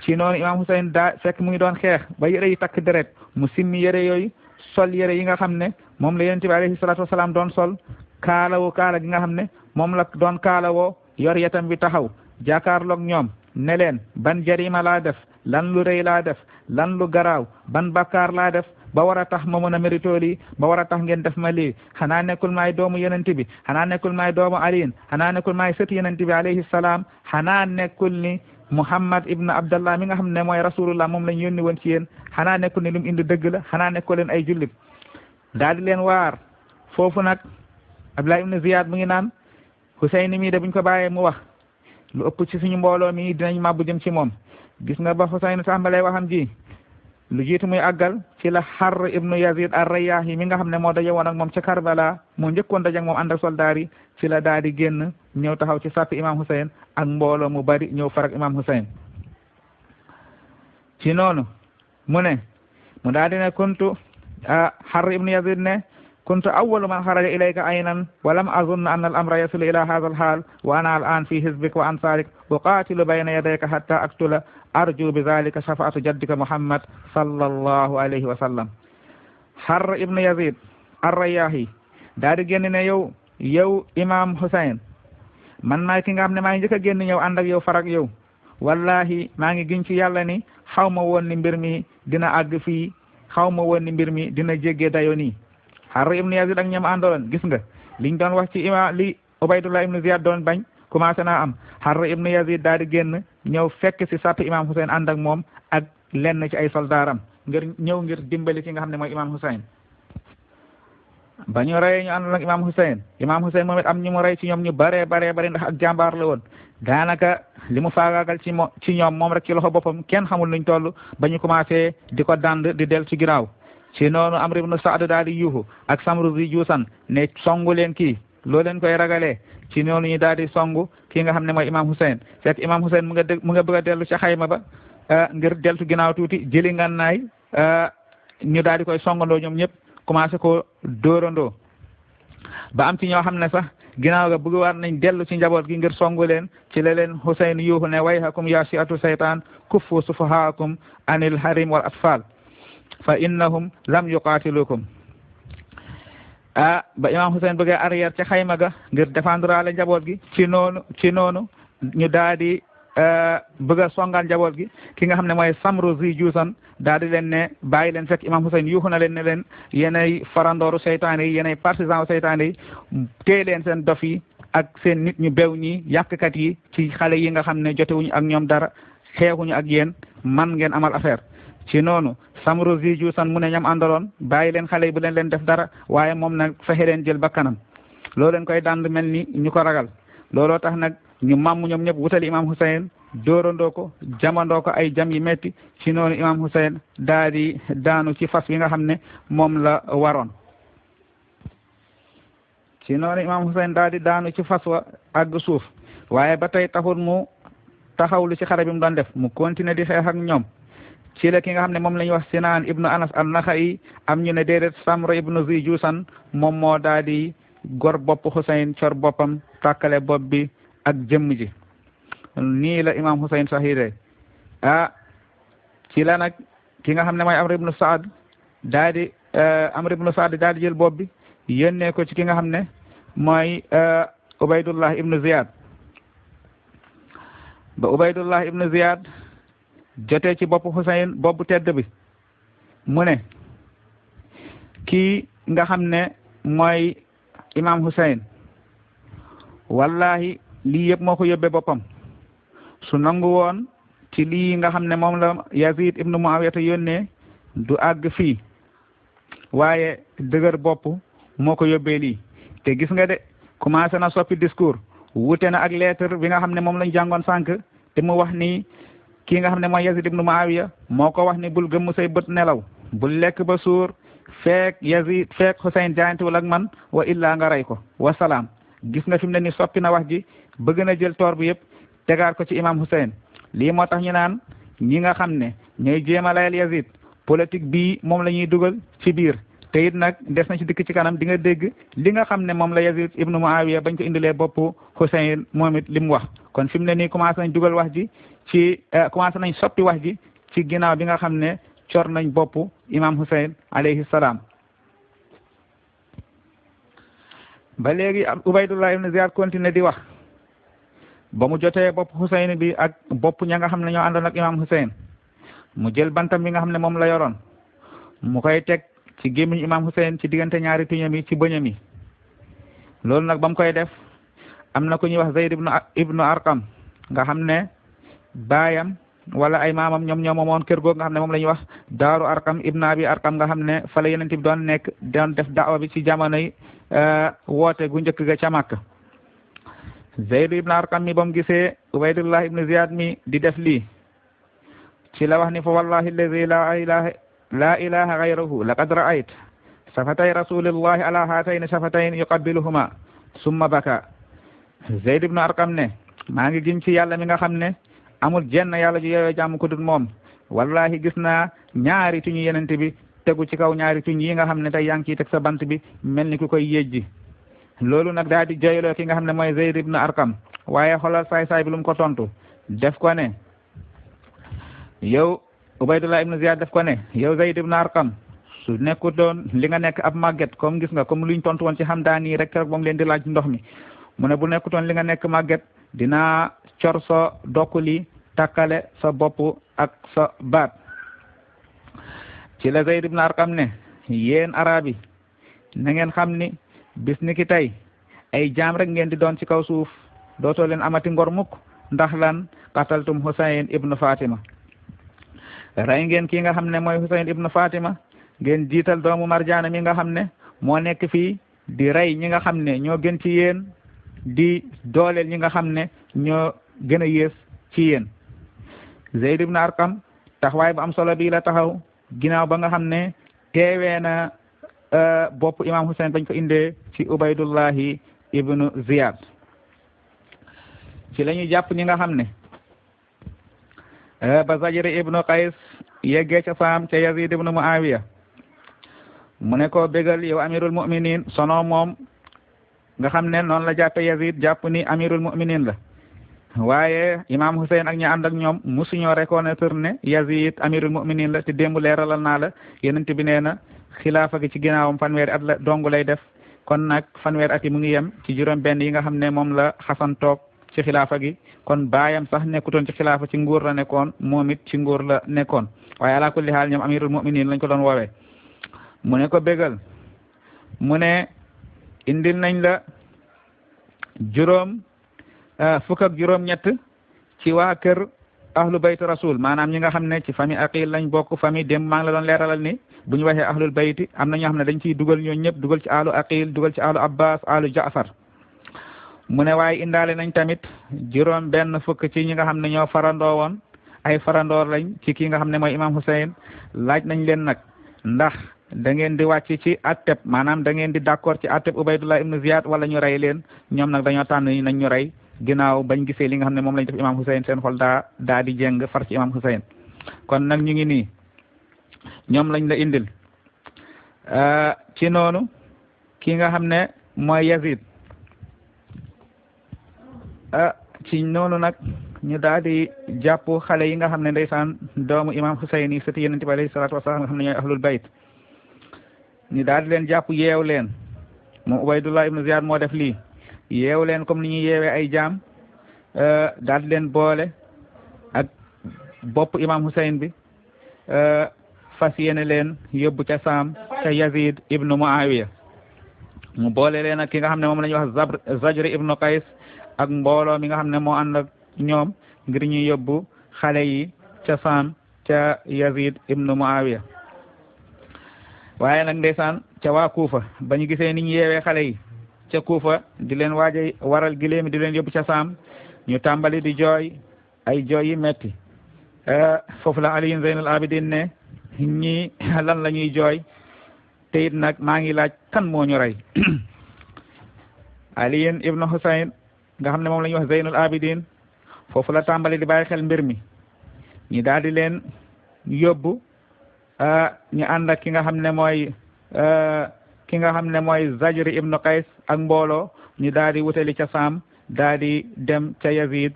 ci noonu imam Hussein daa fekk mu ngi doon xeex ba yére yi takk deret mu simmi yére yooyu sol yére yi nga xam ne moom la yonent bi alayhi salaatu wasalaam doon sol kaala gi nga xam ne moom la doon kaalawoo yor yatam bi taxaw jàkkaarloog ñoom ne leen ban jarima laa def lan lu rëy laa def lan lu garaaw ban bakkaar laa def ba war a tax ma mën a mérito lii ba war a tax ngeen def ma lii xanaa nekkul maay doomu yonent bi xanaa nekkul maay doomu aliin xanaa nekkul maay sëtu yonent bi alayhi salaam xanaa nekkul ni Muhammad ibn Abdallah mi nga xam ne mooy rasulullah moom lañ yónni woon ci yéen xanaa nekkul ni lu mu indi dëgg la xanaa nekkul leen ay jullit daal di leen waar foofu nag Abdullah ibn Ziyad mu ngi naan Husayn mii de buñ ko bàyyee mu wax lu ëpp ci suñu mbooloo mi dinañ màbbu jëm ci moom gis nga ba Husayn tàmbalee waxam ji lu jiitu muy àggal ci la Harr ibnu Yazid ar-Rayyahi mi nga xam ne moo daje woon ak moom ca Karbala moo njëkkoon daje ak moom ànd ak soldaar yi ci la daal di génn ñëw taxaw ci sàppi imam Hussein ak mbooloo mu bari ñëw farak imam Hussein ci noonu mu daal di ne kuntu Harr ibnu Yazid ne kuntu awwalu man xaraja ilayka aynan wa lam azunna anna al-amra yasulu ila hadha al-hal wa ana al-an fi hizbik wa ansarik uqatilu bayna yadayka hatta aktula arju bi dhalika shafaatu jaddika Muhammad sallallahu alayhi wa sallam. Harr ibnu Yazid ar-Rayyahi daal di génn ne yow imam Hussein man maay ki nga xam ne maa ngi njëkk a génn ñëw ànd ak yow farak yow wallahi maa ngi giñ ci yàlla ni xaw ma woon ni mbir mi dina àgg fii xaw ma woon ni mbir mi dina jéggee dayo nii Harr ibn Yazid ak ñoom àndaloon gis nga liñ doon wax ci li Ubaydullah ibn Ziyad doon bañ commencé naa am Harr ibn Yazid daal di génn ñëw fekk si sàpp imam Hussein ànd ak moom ak lenn ci ay soldaaram ngir dimbali ki nga xam ne mooy imam Hussein ba ñu reyee ñu àndoon ak imam Hussein moom it am ñu mu rey ci ñoom ñu bare ndax ak jàmbaar la woon daanaka li mu faagaagal ci ñoom moom rek ci loxo boppam kenn xamul nuñ toll ba ñu commencé di ko dand di del ci ginnaaw ci noonu Amr ibn Saad daal di yuuxu ak Samru zi Juusan ne songu leen kii loo leen koy ragalee ci noonu ñu daal di songu kii nga xam ne mooy imam Hussein fekk imam Hussein mu nga bëgg a dellu ci xayma ba ngir deltu ginnaaw tuuti jëli ngànnaay ñu daal di koy songandoo ñoom ñëpp commencé ko dóorandoo ba am ci ñoo xam ne sax ginnaaw ga bëgg war nañ dellu ci njaboot gi ngir songu leen ci la leen Hussein yuuxu ne wayhakum ya shi'atu saytaan kuffu sufahaakum anil harim wal atfal fa innahum lam yuqatilukum ba imam Hussein bëggee arrière ca xayma ga ngir défendre ale njaboot gi ci noonu ñu daal di bëgg a songaan njaboot gi ki nga xam ne mooy Samru zi Juusan daal di leen ne bàyyi leen fekk imam Hussein yuuxu na leen ne leen yéenay farandooru seytaane yi yéenay partisan seytaane yi téye leen seen dof yi ak seen nit ñu bew ñi yàqkat yi ci xale yi nga xam ne jotewuñu ak ñoom dara xeexuñu ak yéen man ngeen amal affaire ci noonu Samru zi Juusan mu ne ñam àndaloon bàyyi leen xale yi bu leen def dara waaye moom nag fexe leen jël bakkanam loo leen koy dand mel ni ñu ko ragal looloo tax nag ñu màmm ñoom ñëpp wutali imam Hussein dóorandoo ko jamandoo ko ay jam yi metti ci noonu imam Hussein daal di daanu ci fas wi nga xam ne moom la waroon ci noonu imam Hussein daal di daanu ci fas wa àgg suuf waaye ba tey taxul mu taxawlu ci xare bi mu doon def mu continuer di xeex ak ñoom ci la ki nga xam ne moom la ñuy wax Sinaan ibnu Anas an-Naxa'i am ñu ne déedéet Samr ibnu zi Juusan moom moo daal di gor bopp Hussein cor boppam tàkkale bopp bi ak jëmm ji nii la imam Hussein sahide ci la nag ki nga xam ne mooy Amr ibnu Saad daal di jël bopp bi yónnee ko ci ki nga xam ne mooy Ubaydullah ibnu Ziyad ba Ubaydullah ibnu Ziyad jotee ci bopp Hussein boppu tedd bi mu ne kii nga xam ne mooy imam Hussein wallahi lii yëpp moo ko yóbbee boppam su nangu woon ci lii nga xam ne moom la Yazid ibnu Muawiyata yónnee du àgg fii waaye dëgër bopp moo ko yóbbee lii te gis nga de commencé na soppi discours wute na ak lettre bi nga xam ne moom lañ jàngoon sànq te mu wax ni kii nga xam ne mooy Yazid ibnu Muawiya moo ko wax ni bul gëmm say bët nelaw bul lekk ba suur feek Hussein jaayantewul ak man wa illaa nga rey ko wasalaam gis nga fi mu ne ni soppi na wax ji bëgg na jël toor bi yëpp tegaat ko ci imam Hussein lii moo tax ñu naan ñi nga xam ne ñooy jéem a layal Yazid politique bii moom la ñuy dugal ci biir te it nag des na ci dikk ci kanam di nga dégg li nga xam ne moom la Yazid ibnu Muawiya bañ ko indilee boppu Hussein moom it li mu wax kon fi mu ne nii commencé nañ dugal wax ji ci commencé nañ soppi wax ji ci ginnaaw bi nga xam ne cor nañ boppu imam Hussein alayhi salaam ba léegi Ubaydullah ibn Ziyad continué di wax ba mu jotee bopp Hussein bi ak bopp ña nga xam ne ñoo àndoon ak imam Hussein mu jël bantam bi nga xam ne moom la yoroon mu koy teg ci gémmiñ imam Hussein ci diggante ñaari tuñam yi ci bëñam yi loolu nag ba mu koy def am na ku ñuy wax Zayd ibnu Arqam nga xam ne baayam wala ay maamam ñoom ñoo moomoon kër googu nga xam ne moom la ñuy wax daaru Arqam ibnu Abi Arqam nga xam ne fa la Yonent bi doon nekk doon def daawa bi ci jamonoy woote gu njëkk ga ca Makka Zayd ibnu Arqam mi ba mu gisee Ubaydullah ibnu Ziyad mi di def lii ci la wax ni fa wallahi allazi la ilaha ghayruhu laqad ra'ayt safatay rasulillahi ala hatayni safatayn yuqabbiluhuma summa baka Zayd ibnu Arqam ne maa ngi giñ ci yàlla mi nga xam ne amul jenn yàlla ju yeewee jàmm ko dul moom wallahi gis naa ñaari tuñu Yonent bi tegu ci kaw ñaari tuñ yi nga xam ne tey yaa ngi ciy teg sa bant bi mel ni ku koy yéjji loolu nag daal di joyloo ki nga xam ne mooy Zayd ibnu Arqam waaye xoolal saay-saay bi lu mu ko tontu def ko ne yow Ubaydullah ibnu Ziyad def ko ne yow Zayd ibnu Arqam su nekkut doon li nga nekk ab màgget comme gis nga comme luñ tontu woon ci Hamdaani rek rek ba mu leen di laaj ndox mi mu ne bu nekkutoon li nga nekk màgget dinaa cor sa dokkuli takkale sa bopp ak sa baat. ci la Zayd ibn Arqam ne yéen arab yi na ngeen xam ni bis ni ki tey ay jaam rek ngeen di doon ci kaw suuf dootoo leen amati ngor mukk ndax lan qataltum Husayn ibnu Fatima rey ngeen kii nga xam ne mooy Husayn ibnu Fatima ngeen jiital doomu Marjaana mi nga xam ne moo nekk fii di rey ñi nga xam ne ñoo gën ci yéen di dooleel ñi nga xam ne ñoo gën a yées ci yéen. Zayd ibn Arqam taxawaay bu am solo bii la taxaw ginnaaw ba nga xam ne teewee na bopp imam Husayn bañ ko indee ci Ubaydullahi ibnu Ziyad. ci la ñuy jàpp ñi nga xam ne ba Zajri ibnu Qays yeggee ca Saam ca Yazid ibnu Muawiya mu ne ko bégal yow amirul mu'minin sono moom nga xam ne noonu la jàppe Yazid jàpp ni amirul mu'minin la waaye imam Husayn ak ñi ànd ak ñoom musuñoo reconnaître ne Yazid amirul mu'minin la te démb leeralal naa la yonent bi nee na xilaafa gi ci ginnaawam fanweeri at la dong lay def kon nag fanweeri at yi mu ngi yem ci juróom benn yi nga xam ne moom la Xasan toog ci xilaafa gi kon baayam sax nekkutoon ci xilaafa ci nguur la nekkoon moom it ci nguur la nekkoon waaye ala kulli haal ñoom amirul mu'minin lañ ko doon woowee mu ne ko bégal mu ne indil nañ la fukk ak juróom ñett ci waa kër ahlu bayt rasul maanaam ñi nga xam ne ci famille aqil lañ bokk famille dem maa ngi la doon leeralal ni bu ñu waxee ahlul bayti am na ñoo xam ne dañ ciy dugal ñoo ñëpp dugal ci alu aqil dugal ci alu abbas alu jaafar mu ne waaye indaale nañ tamit juróom benn fukk ci ñi nga xam ne ñoo farandoo woon ay farandoor lañ ci kii nga xam ne mooy imam Husayn laaj nañ leen nag ndax da ngeen di wàcc ci atteb maanaam da ngeen di d'accord ci atteb Ubaydullah ibn Ziyad wala ñu rey leen ñoom nag dañoo tànn nañ ñu rey ginnaaw bañ gisee li nga xam ne moom lañ def imam Husayn seen xol daa di jéng far ci imam Husayn kon nag ñu ngi nii ñoom lañ la indil ci noonu ki nga xam ne mooy Yazid ci noonu nag ñu daal di jàpp xale yi nga xam ne ndeysaan doomu imam Husayn yi sëti yonent bi alayhi salaatu wasalaam nga xam ne ñooy ahlul bayt ñu daal di leen jàpp yeew leen moom Ubaydullah ibn Ziyad moo def lii yeew leen comme ni ñuy yeewee ay jaam daal di leen boole ak bopp imam Husayn bi fas yéene leen yóbbu ca Saam ca Yazid ibnu Muawiya mu boole leen ak ki nga xam ne moom la ñuy wax Zajri ibnu Qays ak mbooloo mi nga xam ne moo ànd ak ñoom ngir ñuy yóbbu xale yi ca Saam ca Yazid ibnu Muawiya waaye nag ndeysaan ca waa Kuufa ba ñu gisee ni ñu yeewee xale yi ca Kuufa di leen waaje waral giléemi di leen yóbbu ca Saam ñu tàmbali di jooy ay jooy yi metti foofu la Ali Zeynul Abidin ne ñi lan la ñuy jooy te it nag maa ngi laaj kan moo ñu rey Ali ibnu Husayn nga xam ne moom la ñuy wax Zeynul Abidin foofu la tàmbali di bàyyi xel mbir mi ñi daal di leen yóbbu ñu ànd ak ki nga xam ne mooy Zajri ibnu Qays ak mbooloo ñu daal di wutali ca Saam daal di dem ca Yazid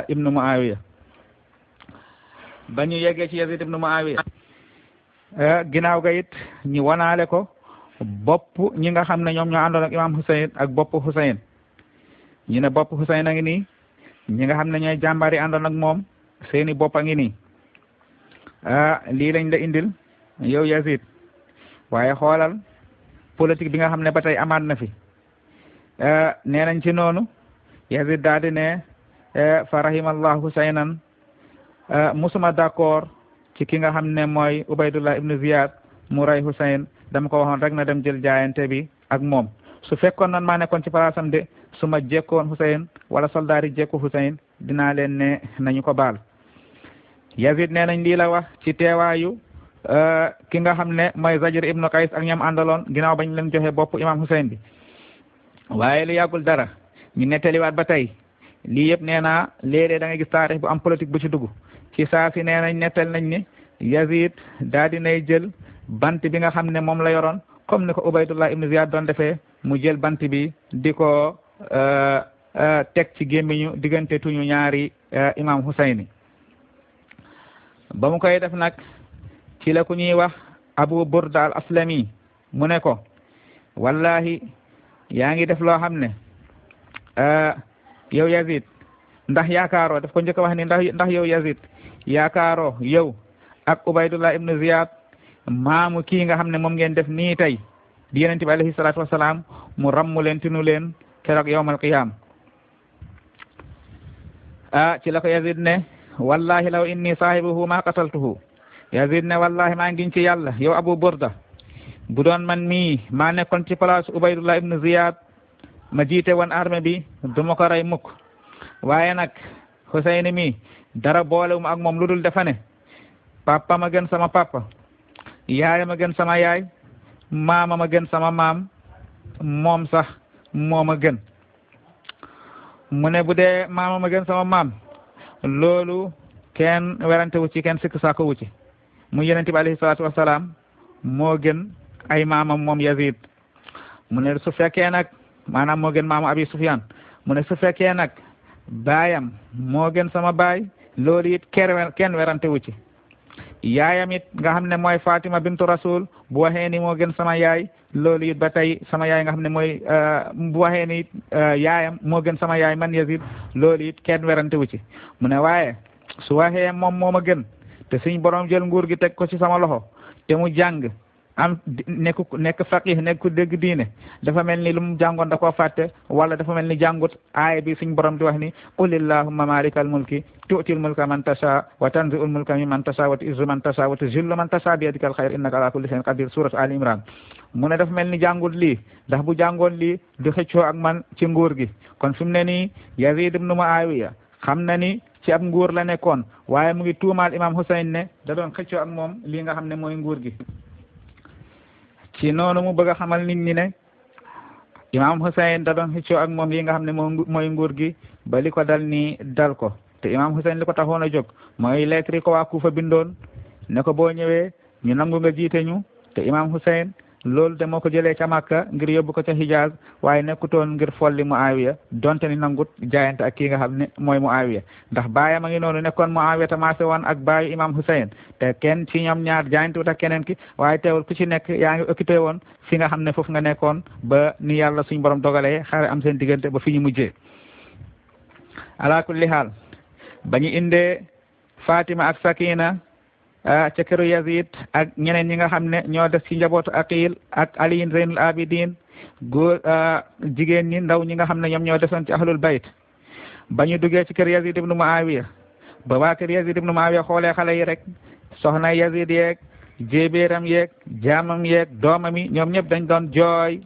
ibnu Muawiya ba ñu yeggee ci Yazid ibnu Muawiya ginnaaw ga it ñu wanaale ko bopp ñi nga xam ne ñoom ñoo àndoon ak imam Husayn ak bopp Husayn ñu ne bopp Husayn a ngi nii ñi nga xam ne ñooy jàmbaar yi àndoon ak moom seeni bopp a ngi nii lii lañ la indil yow Yazid waaye xoolal politique bi nga xam ne ba tey amaat na fi nee nañ ci noonu Yazid daal di ne fa rahimallahu Husaynan musuma d'accord ci ki nga xam ne mooy Ubaydullah ibn Ziyad mu rey Husayn dama ko waxoon rek na dem jël jaayante bi ak moom su fekkoon nan maa nekkoon ci palaasam de su ma jekkoon Husayn wala soldaar yi jekku Husayn dinaa leen ne nañu ko baal Yazid nee nañ lii la wax ci teewaayu ki nga xam ne mooy Zajr ibnu Qays ak ñam àndaloon ginnaaw bañ leen joxe bopp imam Husayn bi waaye lu yàggul dara ñu nettaliwaat ba tey lii yëpp nee naa léeg-léeg da nga gis taarix bu am politique bu ci dugg ci saa si nee nañ nettal nañ ni Yazid daa dinay jël bant bi nga xam ne moom la yoroon comme ni ko Ubaydullah ibn Ziyad doon defee mu jël bant bi di ko teg ci gémmiñu diggante tuñu ñaari imam Husayni ba mu koy def nag ci la ku ñuy wax Abu Burda al Aslami mu ne ko wallahi yaa ngi def loo xam ne yow Yazid ndax yaakaaroo daf ko njëkk a wax ni ndax yow Yazid yaakaaroo yow ak Ubaydullah ibnu Ziyad maamu kii nga xam ne moom ngeen def nii tey di yonent bi alayhi salaatu wasalaam mu rammu leen tinu leen keroog yawmal qiyaam ci la ko Yazid ne wallahi law inni saahibuhu ma qataltuhu Yazid ne wallahi maa ngi ci yàlla yow Abu Burda bu doon man mii maa nekkoon ci place Ubaydullah ibnu Ziyad ma jiite woon armée bi du ma ko rey mukk waaye nag Husayn mi dara boolewum ak moom lu dul defa ne papa ma gën sama papa yaay ma gën sama yaay maama ma gën sama maam moom sax moo ma gën mu ne bu dee maama ma gën sama maam loolu kenn werante wu ci kenn sikk saako wu ci mu yonent bi alayhi salaatu wasalaam moo gën ay maamam moom Yazid mu ne su fekkee nag maanaam moo gën maama Abi Sufyan mu ne su fekkee nag baayam moo gën sama baay loolu it kenn werante wu ci yaayam it nga xam ne mooy Fatima bintu Rasul bu waxee ni moo gën sama yaay loolu it ba tey sama yaay nga xam ne mooy bu waxee ni yaayam moo gën sama yaay man Yazid loolu it kenn werante wu ci mu ne waaye su waxee moom moo ma gën te suñ borom jël nguur gi teg ko ci sama loxo te mu jàng am nekk faqih nekk ku dégg diine dafa mel ni lu mu jàngoon da koo fàtte wala dafa mel ni jàngut aaya bi suñ borom di wax ni qul illahumma malikal mulki tu'til mulka man tasha wa tanzi'ul mulka mimman tasha wa tu'izzu man tasha wa tuzillu man tasha bi yadikal khayr innaka ala kulli shay'in qadir surat Ali Imran mu ne dafa mel ni jàngut lii ndax bu jàngoon lii di xëccoo ak man ci nguur gi kon fi mu ne nii Yazid ibn Muawiya xam na ni ci ab nguur la nekkoon waaye mu ngi tuumaal imam Husayn ne da doon xëccoo ak moom lii nga xam ne mooy nguur gi ci noonu mu bëgg a xamal nit ñi ne imam Husayn da doon xëccoo ak moom lii nga xam ne mooy nguur gi ba li ko dal nii dal ko te imam Husayn li ko taxoon a jóg mooy lettre ko waa Kufa bindoon ne ko boo ñëwee ñu nangu nga jiite ñu te imam Husayn loolu de moo ko jëlee ca Makka ngir yóbbu ko ca Hijaz waaye nekkutoon ngir folli Muawiya donte ni nangut jaayante ak kii nga xam ne mooy Muawiya ndax baayam a ngi noonu nekkoon Muawiya tamaase woon ak baayu imam Husayn te kenn ci ñoom ñaar jaayante wut ak keneen ki waaye teewul ku ci nekk yaa ngi occupé woon fi nga xam ne foofu nga nekkoon ba ni yàlla suñ borom dogalee xare am seen diggante ba fi ñu mujjee ala kulli haal ba ñu indee Fatima ak Sakina ca këru Yazid ak ñeneen ñi nga xam ne ñoo des ci njabootu Aqil ak Ali Zeynul Abidin góor jigéen ñi ndaw ñi nga xam ne ñoom ñoo desoon ci ahlul bayt ba ñu duggee ci kër Yazid ibnu Muawiya ba waa kër Yazid ibnu Muawiya xoolee xale yi rek soxna Yazid yeeg jéebéeram yeeg jaamam yeeg doomam yi ñoom ñëpp dañ doon jooy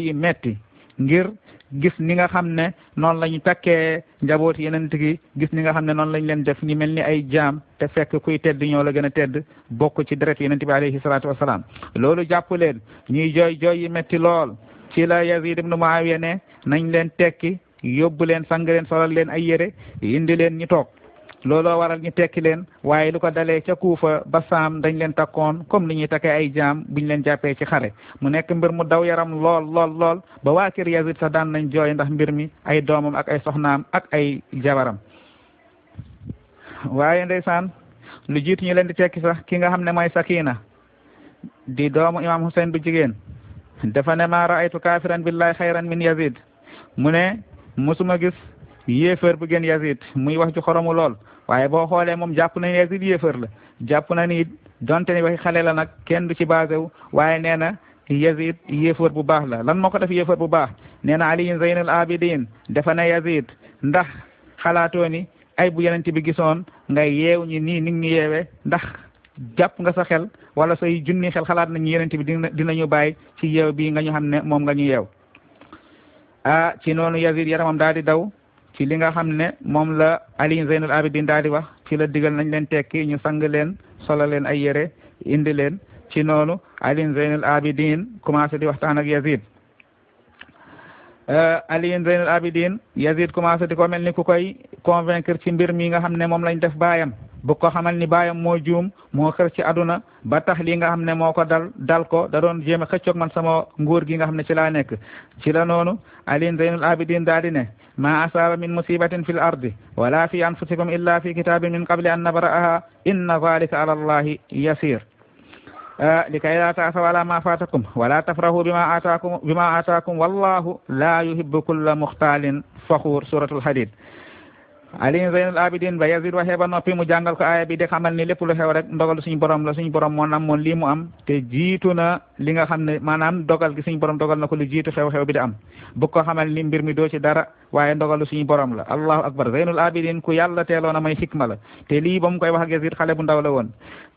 yi metti ngir gis ni nga xam ne noonu la ñu takkee njaboot yeneen gi gis ni nga xam ne noonu lañ leen def ñi mel ni ay jaam te fekk kuy tedd ñoo la gën a tedd bokk ci deret yeneen bi alayhi salaatu wasalaam loolu jàpp leen ñuy jooy yi metti lool ci la Yazid ibnu Muawiya ne nañ leen tekki yóbbu leen sang leen solal leen ay yére indi leen ñu toog looloo waral ñu tekki leen waaye lu ko dalee ca Kuufa ba Saam dañ leen takkoon comme ni ñuy takkee ay jaam buñ leen jàppee ci xare mu nekk mbir mu daw yaram lool ba waa kër Yazid sax daan nañ jooy ndax mbir mi ay doomam ak ay soxnaam ak ay jabaram waaye ndeysaan lu jiitu ñu leen di tekki sax ki nga xam ne mooy Sakina di doomu imam Husayn bu jigéen dafa ne ma raaytu kafiran billahi xayran min Yazid mu ne musuma gis yéefar bu gën Yazid muy wax ci xoromu lool waaye boo xoolee moom jàpp na Yazid yéefar la jàpp na ni donte ni waxi xale la nag kenn du ci basé wu waaye nee na Yazid yéefar bu baax la lan moo ko def yéefar bu baax nee na Ali Zeynul Abidin dafa ne Yazid ndax xalaatoo ni ay bu yeneen bi gisoon nga yeew ñi nii ni ñu yeewee ndax jàpp nga sa xel wala say junni xel xalaat nañu yeneen bi dinañu bàyyi ci yeew bii nga ñu xam ne moom nga ñu yeew ci noonu Yazid yaramam daal di daw ci li nga xam ne moom la Ali Zeynul Abidin daal di wax ci la digal nañ leen tekki ñu sang leen solo leen ay yére indi leen ci noonu Ali Zeynul Abidin commencé di waxtaan ak Yazid Ali Zeynul Abidin Yazid commencé di ko mel ni ku koy convaincre ci mbir mi nga xam ne moom lañ def baayam bu ko xamal ni baayam moo juum moo xër ci aduna ba tax li nga xam ne moo ko dal ko da doon jéem a xëccoog man sama nguur gi nga xam ne ci laa nekk ci la noonu Ali Zeynul Abidin daal di ne ma asaaba min musibatin fi l ardi wala fi anfusikum illa fi kitabin min qabli an nabra'aha inna zalika ala allahi yasir likay la ta'saw ala ma fatakum wala tafrahu bima ataakum wallahu la yuhibbu kulla mukhtalin fakhur suratul hadid. Ali Zaynul Abidin ba Yazid waxee ba noppi mu jàngal ko aaya bi de xamal ni lépp lu xew rek ndogal suñu borom la, suñu borom moo namoon lii mu am te jiitu na li nga xam ne maanaam dogal gi suñu borom dogal na ko lu jiitu xew-xew bi di am. bu ko xamal ni mbir mi doo ci dara waaye ndogalu suñu borom la. allahu akbar. Zaynul Abidin ku yàlla teeloon a may xikma la te lii ba mu koy wax ak Yazid xale bu ndaw la woon.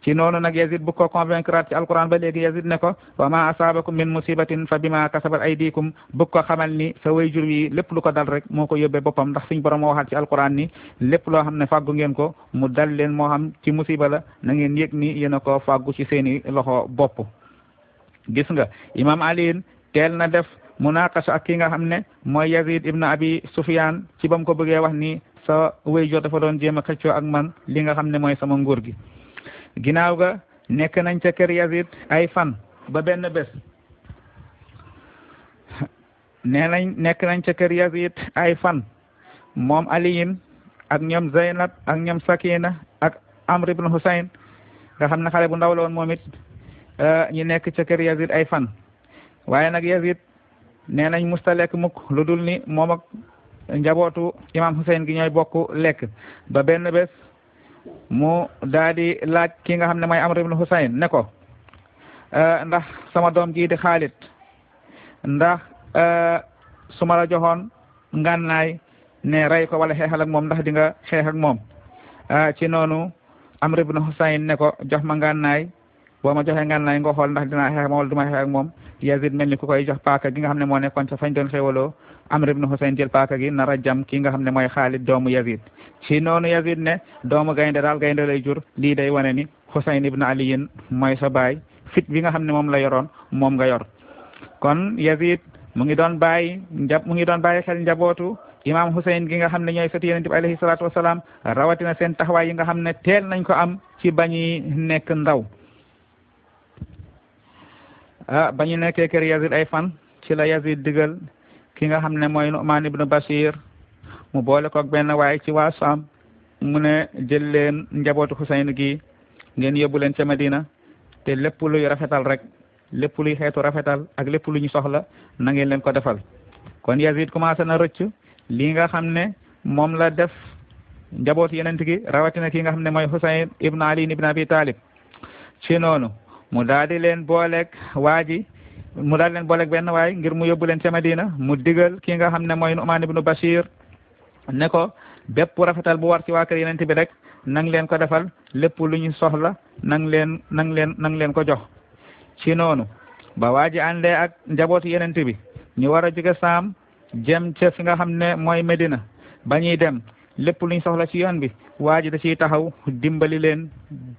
ci noonu nag Yazid bu ko convaincre ci alquran ba léegi Yazid ne ko wa ma asabakum min musibatin fa bima kasabat aydikum bu ko xamal ni sa wayjur wi lépp lu ko dal rek moo ko yóbbee boppam ndax suñu borom moo waxaat ci alquran ni lépp loo xam ne fàggu ngeen ko mu dal leen moo xam ci musiba la na ngeen yëg ni yéen a ko fàggu ci seeni loxo bopp. gis nga imam Ali teel na def munaqasha ak ki nga xam ne mooy Yazid ibn Abi Sufyan ci ba mu ko bëggee wax ni sa wayjur dafa doon jéem a xëccoo ak man li nga xam ne mooy sama nguur gi. ginnaaw ga nekk nañ ca kër Yazid ay fan ba benn bés nekk nañ ca kër Yazid ay fan moom Aliyin ak ñoom Zaynab ak ñoom Sakina ak Amr ibn Husayn nga xam ne xale bu ndaw la woon moom it ñu nekk ca kër Yazid ay fan waaye nag Yazid nee nañ musta lekk mukk lu dul ni moom ak njabootu imam Husayn gi ñooy bokk lekk ba benn bés mu daal di laaj ki nga xam ne mooy Amr ibn Husayn ne ko ndax sama doom ji di Xaalid ndax su ma la joxoon ngànnaay ne rey ko wala xeexal ak moom ndax di nga xeex ak moom. ci noonu Amr ibn Husayn ne ko jox ma ngànnaay boo ma joxee ngànnaay nga xool ndax dinaa xeex ak moom wala du ma xeex ak moom. Yazid mel ni ku koy jox paaka gi nga xam ne moo nekkoon ca fañ doon xewaloo Amr ibn Husayn jël paaka gi nar a jam ki nga xam ne mooy Xaalid doomu Yazid. ci noonu Yazid ne doomu gaynde daal gaynde lay jur lii day wane ni Husayn ibn Aliyin mooy sa baay fit bi nga xam ne moom la yoroon moom nga yor. kon Yazid mu ngi doon bàyyi xel njabootu imam Husayn gi nga xam ne ñooy sëti Yonent bi alayhi salaatu wasalaam rawatina seen taxawaay yi nga xam ne teel nañ ko am ci bañi nekk ndaw. ba ñu nekkee kër Yazid ay fan ci la Yazid digal ki nga xam ne mooy Nu'man ibn Bashir mu boole koog benn waay ci waa Saam mu ne jël leen njabootu Husayn gi ngeen yóbbu leen ca Madina te lépp luy rafetal rek lépp luy xeetu rafetal ak lépp lu ñu soxla na ngeen leen ko defal. kon Yazid commencé na rëcc lii nga xam ne moom la def njabootu Yonent gi rawatina ki nga xam ne mooy Husayn ibn Ali ibn Abi Talib. ci noonu mu daal di leen booleeg benn waay ngir mu yóbbu leen ca Madina mu digal ki nga xam ne mooy Nu'man ibn Bashir ne ko bépp rafetal bu war ci waa kër Yonent bi rek nang leen ko defal lépp lu ñu soxla nang leen ko jox. ci noonu ba waa ji àndee ak njabootu Yonent bi ñu war a jóge Saam jëm ca fi nga xam ne mooy Medina ba ñuy dem lépp lu ñu soxla ci yoon bi waa ji da ciy taxaw dimbali leen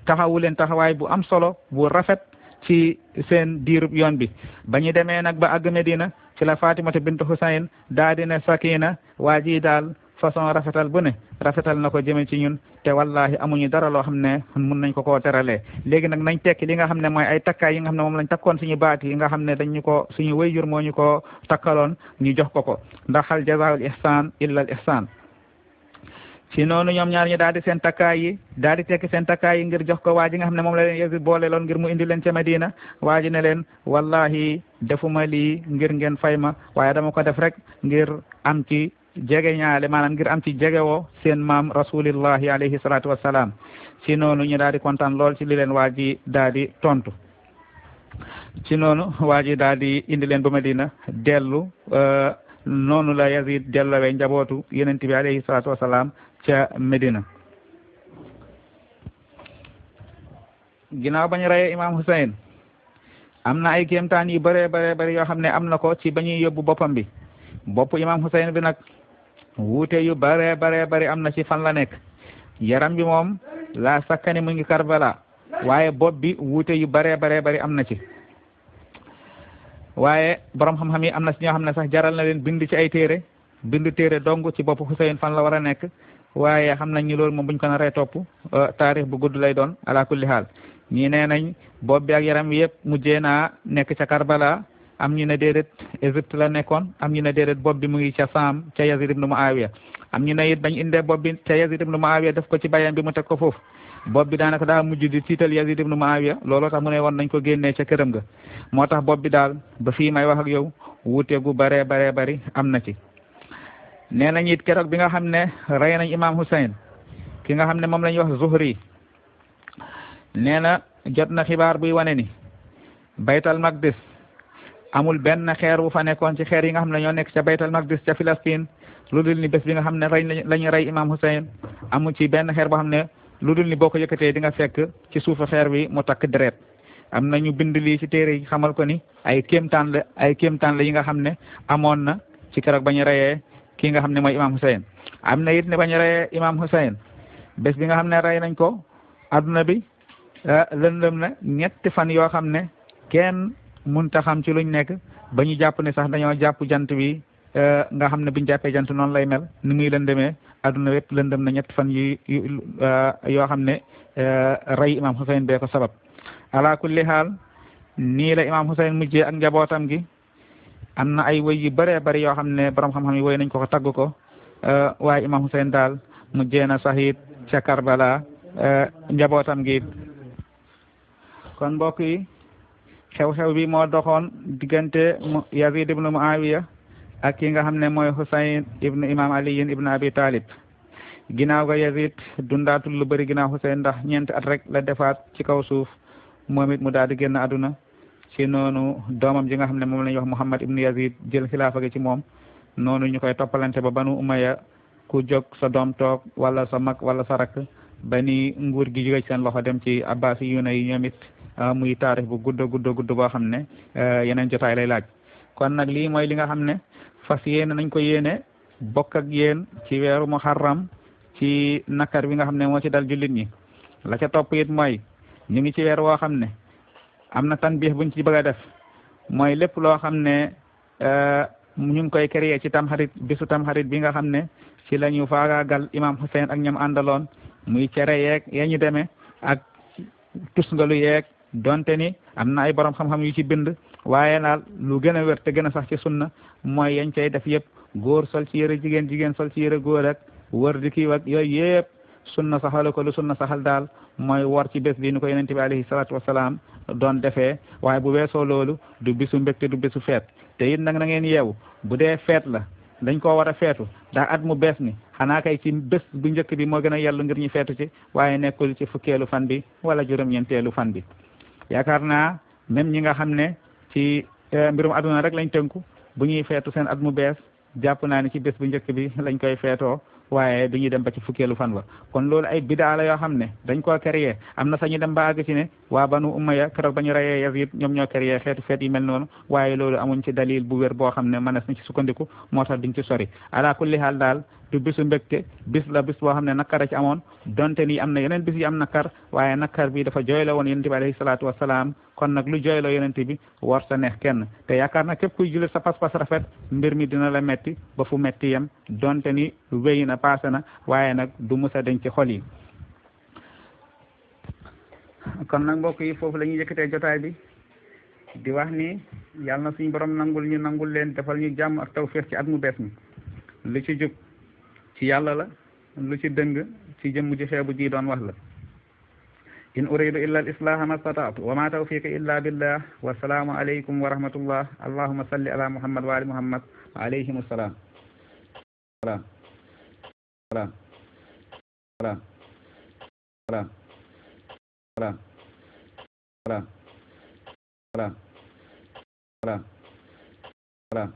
taxawu leen taxawaay bu am solo bu rafet ci seen diirub yoon bi. ba ñu demee nag ba àgg Medina ci la Fatimata bintu Husayn daa di ne Sakina waa ji daal façon rafetal bu ne rafetal na ko jëme ci ñun te wallahi amuñu dara loo xam ne mun nañ ko koo teralee. léegi nag nañ tekki li nga xam ne mooy ay takkaay yi nga xam ne moom lañ takkoon suñu baat yi nga xam ne dañu ko suñu wayjur moo ñu ko takkaloon ñu jox ko ndax hal jazaa'ul ihsaan illa al ihsaan. ci noonu ñoom ñaar ñi daal di seen takkaay yi daal di tekki seen takkaay yi ngir jox ko waa ji nga xam ne moom la leen Yazid boole loon ngir mu indi leen ca Madina. waa ji ne leen wallahi defuma lii ngir ngeen fay ma waaye dama ko def rek ngir am ci jege ñaale maanaam ngir am ci jegewoo seen maam rasulillahi alayhi salaatu wassalaam. ci noonu ñu daal di kontaan lool ci li leen waa ji daal di tontu. ci noonu waa ji daal di indi leen ba Madina dellu noonu la Yazid dellowee njabootu Yonent bi alayhi salaatu wassalaam ca Medina. ginnaaw bañ reyee imam Husayn am na ay kéemtaan yu bëree yoo xam ne am na ko ci ba ñuy yóbbu boppam bi. bopp imam Husayn bi nag wuute yu bëree am na ci fan la nekk. yaram bi moom la sakkani mu ngi Karbala waaye bopp bi wuute yu bëree am na ci. waaye borom xam-xam yi am na ci ñoo xam ne sax jaral na leen bind ci ay téere dong ci bopp Husayn fan la war a nekk. waaye xam nañ ni loolu moom buñ ko naree topp taarix bu gudd lay doon ala kulli haal. ñii nee nañ bopp bi ak yaram wi yëpp mujjee naa nekk ca Karbala am ñu ne déedéet Égypte la nekkoon am ñu ne déedéet bopp bi mu ngi ca Saam ca Yazid ibn Muawiya am ñu ne it bañ indee bopp bi ca Yazid ibn Muawiya def ko ci bayam bi mu teg ko foofu bopp bi daanaka daa mujj di tiital Yazid ibn Muawiya looloo tax mu ne woon nañ ko génnee ca këram ga moo tax bopp bi daal ba fii may wax ak yow wuute gu baree bari am na ci. nee nañ it keroog bi nga xam ne rey nañ Imam Hussein ki nga xam ne moom la ñuy wax Zuhri nee na jot na xibaar buy wane ni Baytal Maqdis amul benn xeer wu fa nekkoon ci xeer yi nga xam ne ñoo nekk ca Baytal Maqdis ca Palestine lu dul ni bés bi nga xam ne la ñu rey Imam Hussein amul ci benn xeer boo xam ne lu dul ni boo ko yëkkatee di nga fekk ci suufu xeer bi mu takk deret am na ñu bind lii ci téere yi xamal ko ni ay kéemtaan la yi nga xam ne amoon na ci keroog ba ñu reyee kii nga xam ne mooy Imam Hussein am na it ne ba ñu reyee Imam Hussein bés bi nga xam ne rey nañ ko adduna bi lëndëm na ñetti fan yoo xam ne kenn mënta xam ci luñ nekk ba ñu jàpp ne sax dañoo jàpp jant bi nga xam ne biñ jàppee jant noonu lay mel ni muy lëndëmee adduna wépp lëndëm na ñetti fan yoo xam ne rey Imam Hussein bee ko sabab ala kulli xaal nii la Imam Hussein mujjee ak njabootam gi am na ay woy yu bëree bëri yoo xam ne borom xam-xam yi woy nañ ko tagg ko waaye Imam Hussein daal mujjee na sahid ca Karbala njabootam gi kon mbokk yi xew-xew bi moo doxoon diggante Yazid ibn Muawiya ak ki nga xam ne mooy Hussein ibn Imam Ali ibn Abi Talib ginnaaw ga Yazid dundaatul lu bëri ginnaaw Hussein ndax ñeenti at rek la defaat ci kaw suuf moom it mu daal di génn àdduna ci noonu doomam ji nga xam ne moom la ñuy wax Muhammad ibn Yazid jël xilaafa gi ci moom noonu ñu koy toppalante ba Banu Umayya ku jóg sa doom toog wala sa mag wala sa rakk ba ni nguur gi jóge ci seen loxo dem ci Abbasi yu yi ñoom it muy taarix bu gudd boo xam ne yeneen jotaay lay laaj kon nag lii mooy li nga xam ne fas yéene nañ ko yéene bokk ak yéen ci weeru Muharram ci nakar bi nga xam ne moo ci dal jullit ñi la ca topp it mooy ñu ngi ci weer woo xam ne am na tanbih buñ ci bëgg a def mooy lépp loo xam ne ñu ngi koy créer ci tamxarit bisu tamxarit bi nga xam ne ci la ñu faagaagal Imam Hussein ak ñam àndaloon muy cere yeeg ya ñu demee ak tusngalu yeeg donte ni am na ay borom xam-xam yu ci bind waaye daal lu gën a wér te gën a sax ci sunna mooy yañ cay def yëpp góor sol ci yëre jigéen jigéen sol ci yëre góor ak wër di kii ak yooyu yëpp sunna saxal ko lu sunna saxal daal mooy wor ci bés bi ni ko yonent bi alayhi salaatu wasalaam doon defee waaye bu weesoo loolu du bisu mbégte du bisu feet te it nag na ngeen yeewu bu dee feet la dañ koo war a feetu ndax at mu bees ni xanaa kay ci bés bu njëkk bi moo gën a yellu ngir ñu feetu ci waaye nekkul ci fukkeelu fan bi wala juróom-ñeenteelu fan bi yaakaar naa même ñi nga xam ne ci mbirum aduna rek lañ tënku bu ñuy feetu seen at mu bees jàpp naa ne ci bés bu njëkk bi lañ koy feetoo waaye du ñuy dem ba ci fukkeelu fan ba kon loolu ay bidaa la yoo xam ne dañ koo créé am na sañu dem ba àgg ci ne waa Banu Umayya keroog ba ñu reyee Yazid ñoom ñoo créé xeetu feet yi mel noonu waaye loolu amuñ ci dalil bu wér boo xam ne mënees na ci sukkandiku moo tax duñ ci sori ala kulli haal daal du bisu mbégte bis la bis boo xam ne nakar a ci amoon donte ni am na yeneen bis yi am nakar waaye nakar bi dafa jooyloo woon yonent bi alayhi salaatu wasalaam kon nag lu jooyloo yonent bi war sa neex kenn te yaakaar na képp kuy jullit sa pas-pas rafet mbir mi dina la metti ba fu metti yem donte ni wéy na paase na waaye nag du musa dañ ci xol yi kon nag mbokk yi foofu la ñuy yëkkatee jotaay bi di wax ni yàlla na suñu borom nangul ñu nangul leen defal ñu jàmm ak tawfiq ci at mu bees mi lu ci jub ci yàlla la lu ci dëng ci jëmm ji xeebu ji doon wax la in uridu illa al islaha ma stata'tu wa ma tawfiqi illa billah wa salaamu alaykum wa rahmatullah allahumma salli ala muhammad wa ali muhammad wa alayhim assalam salam salam salam salam salam salam salam salam salam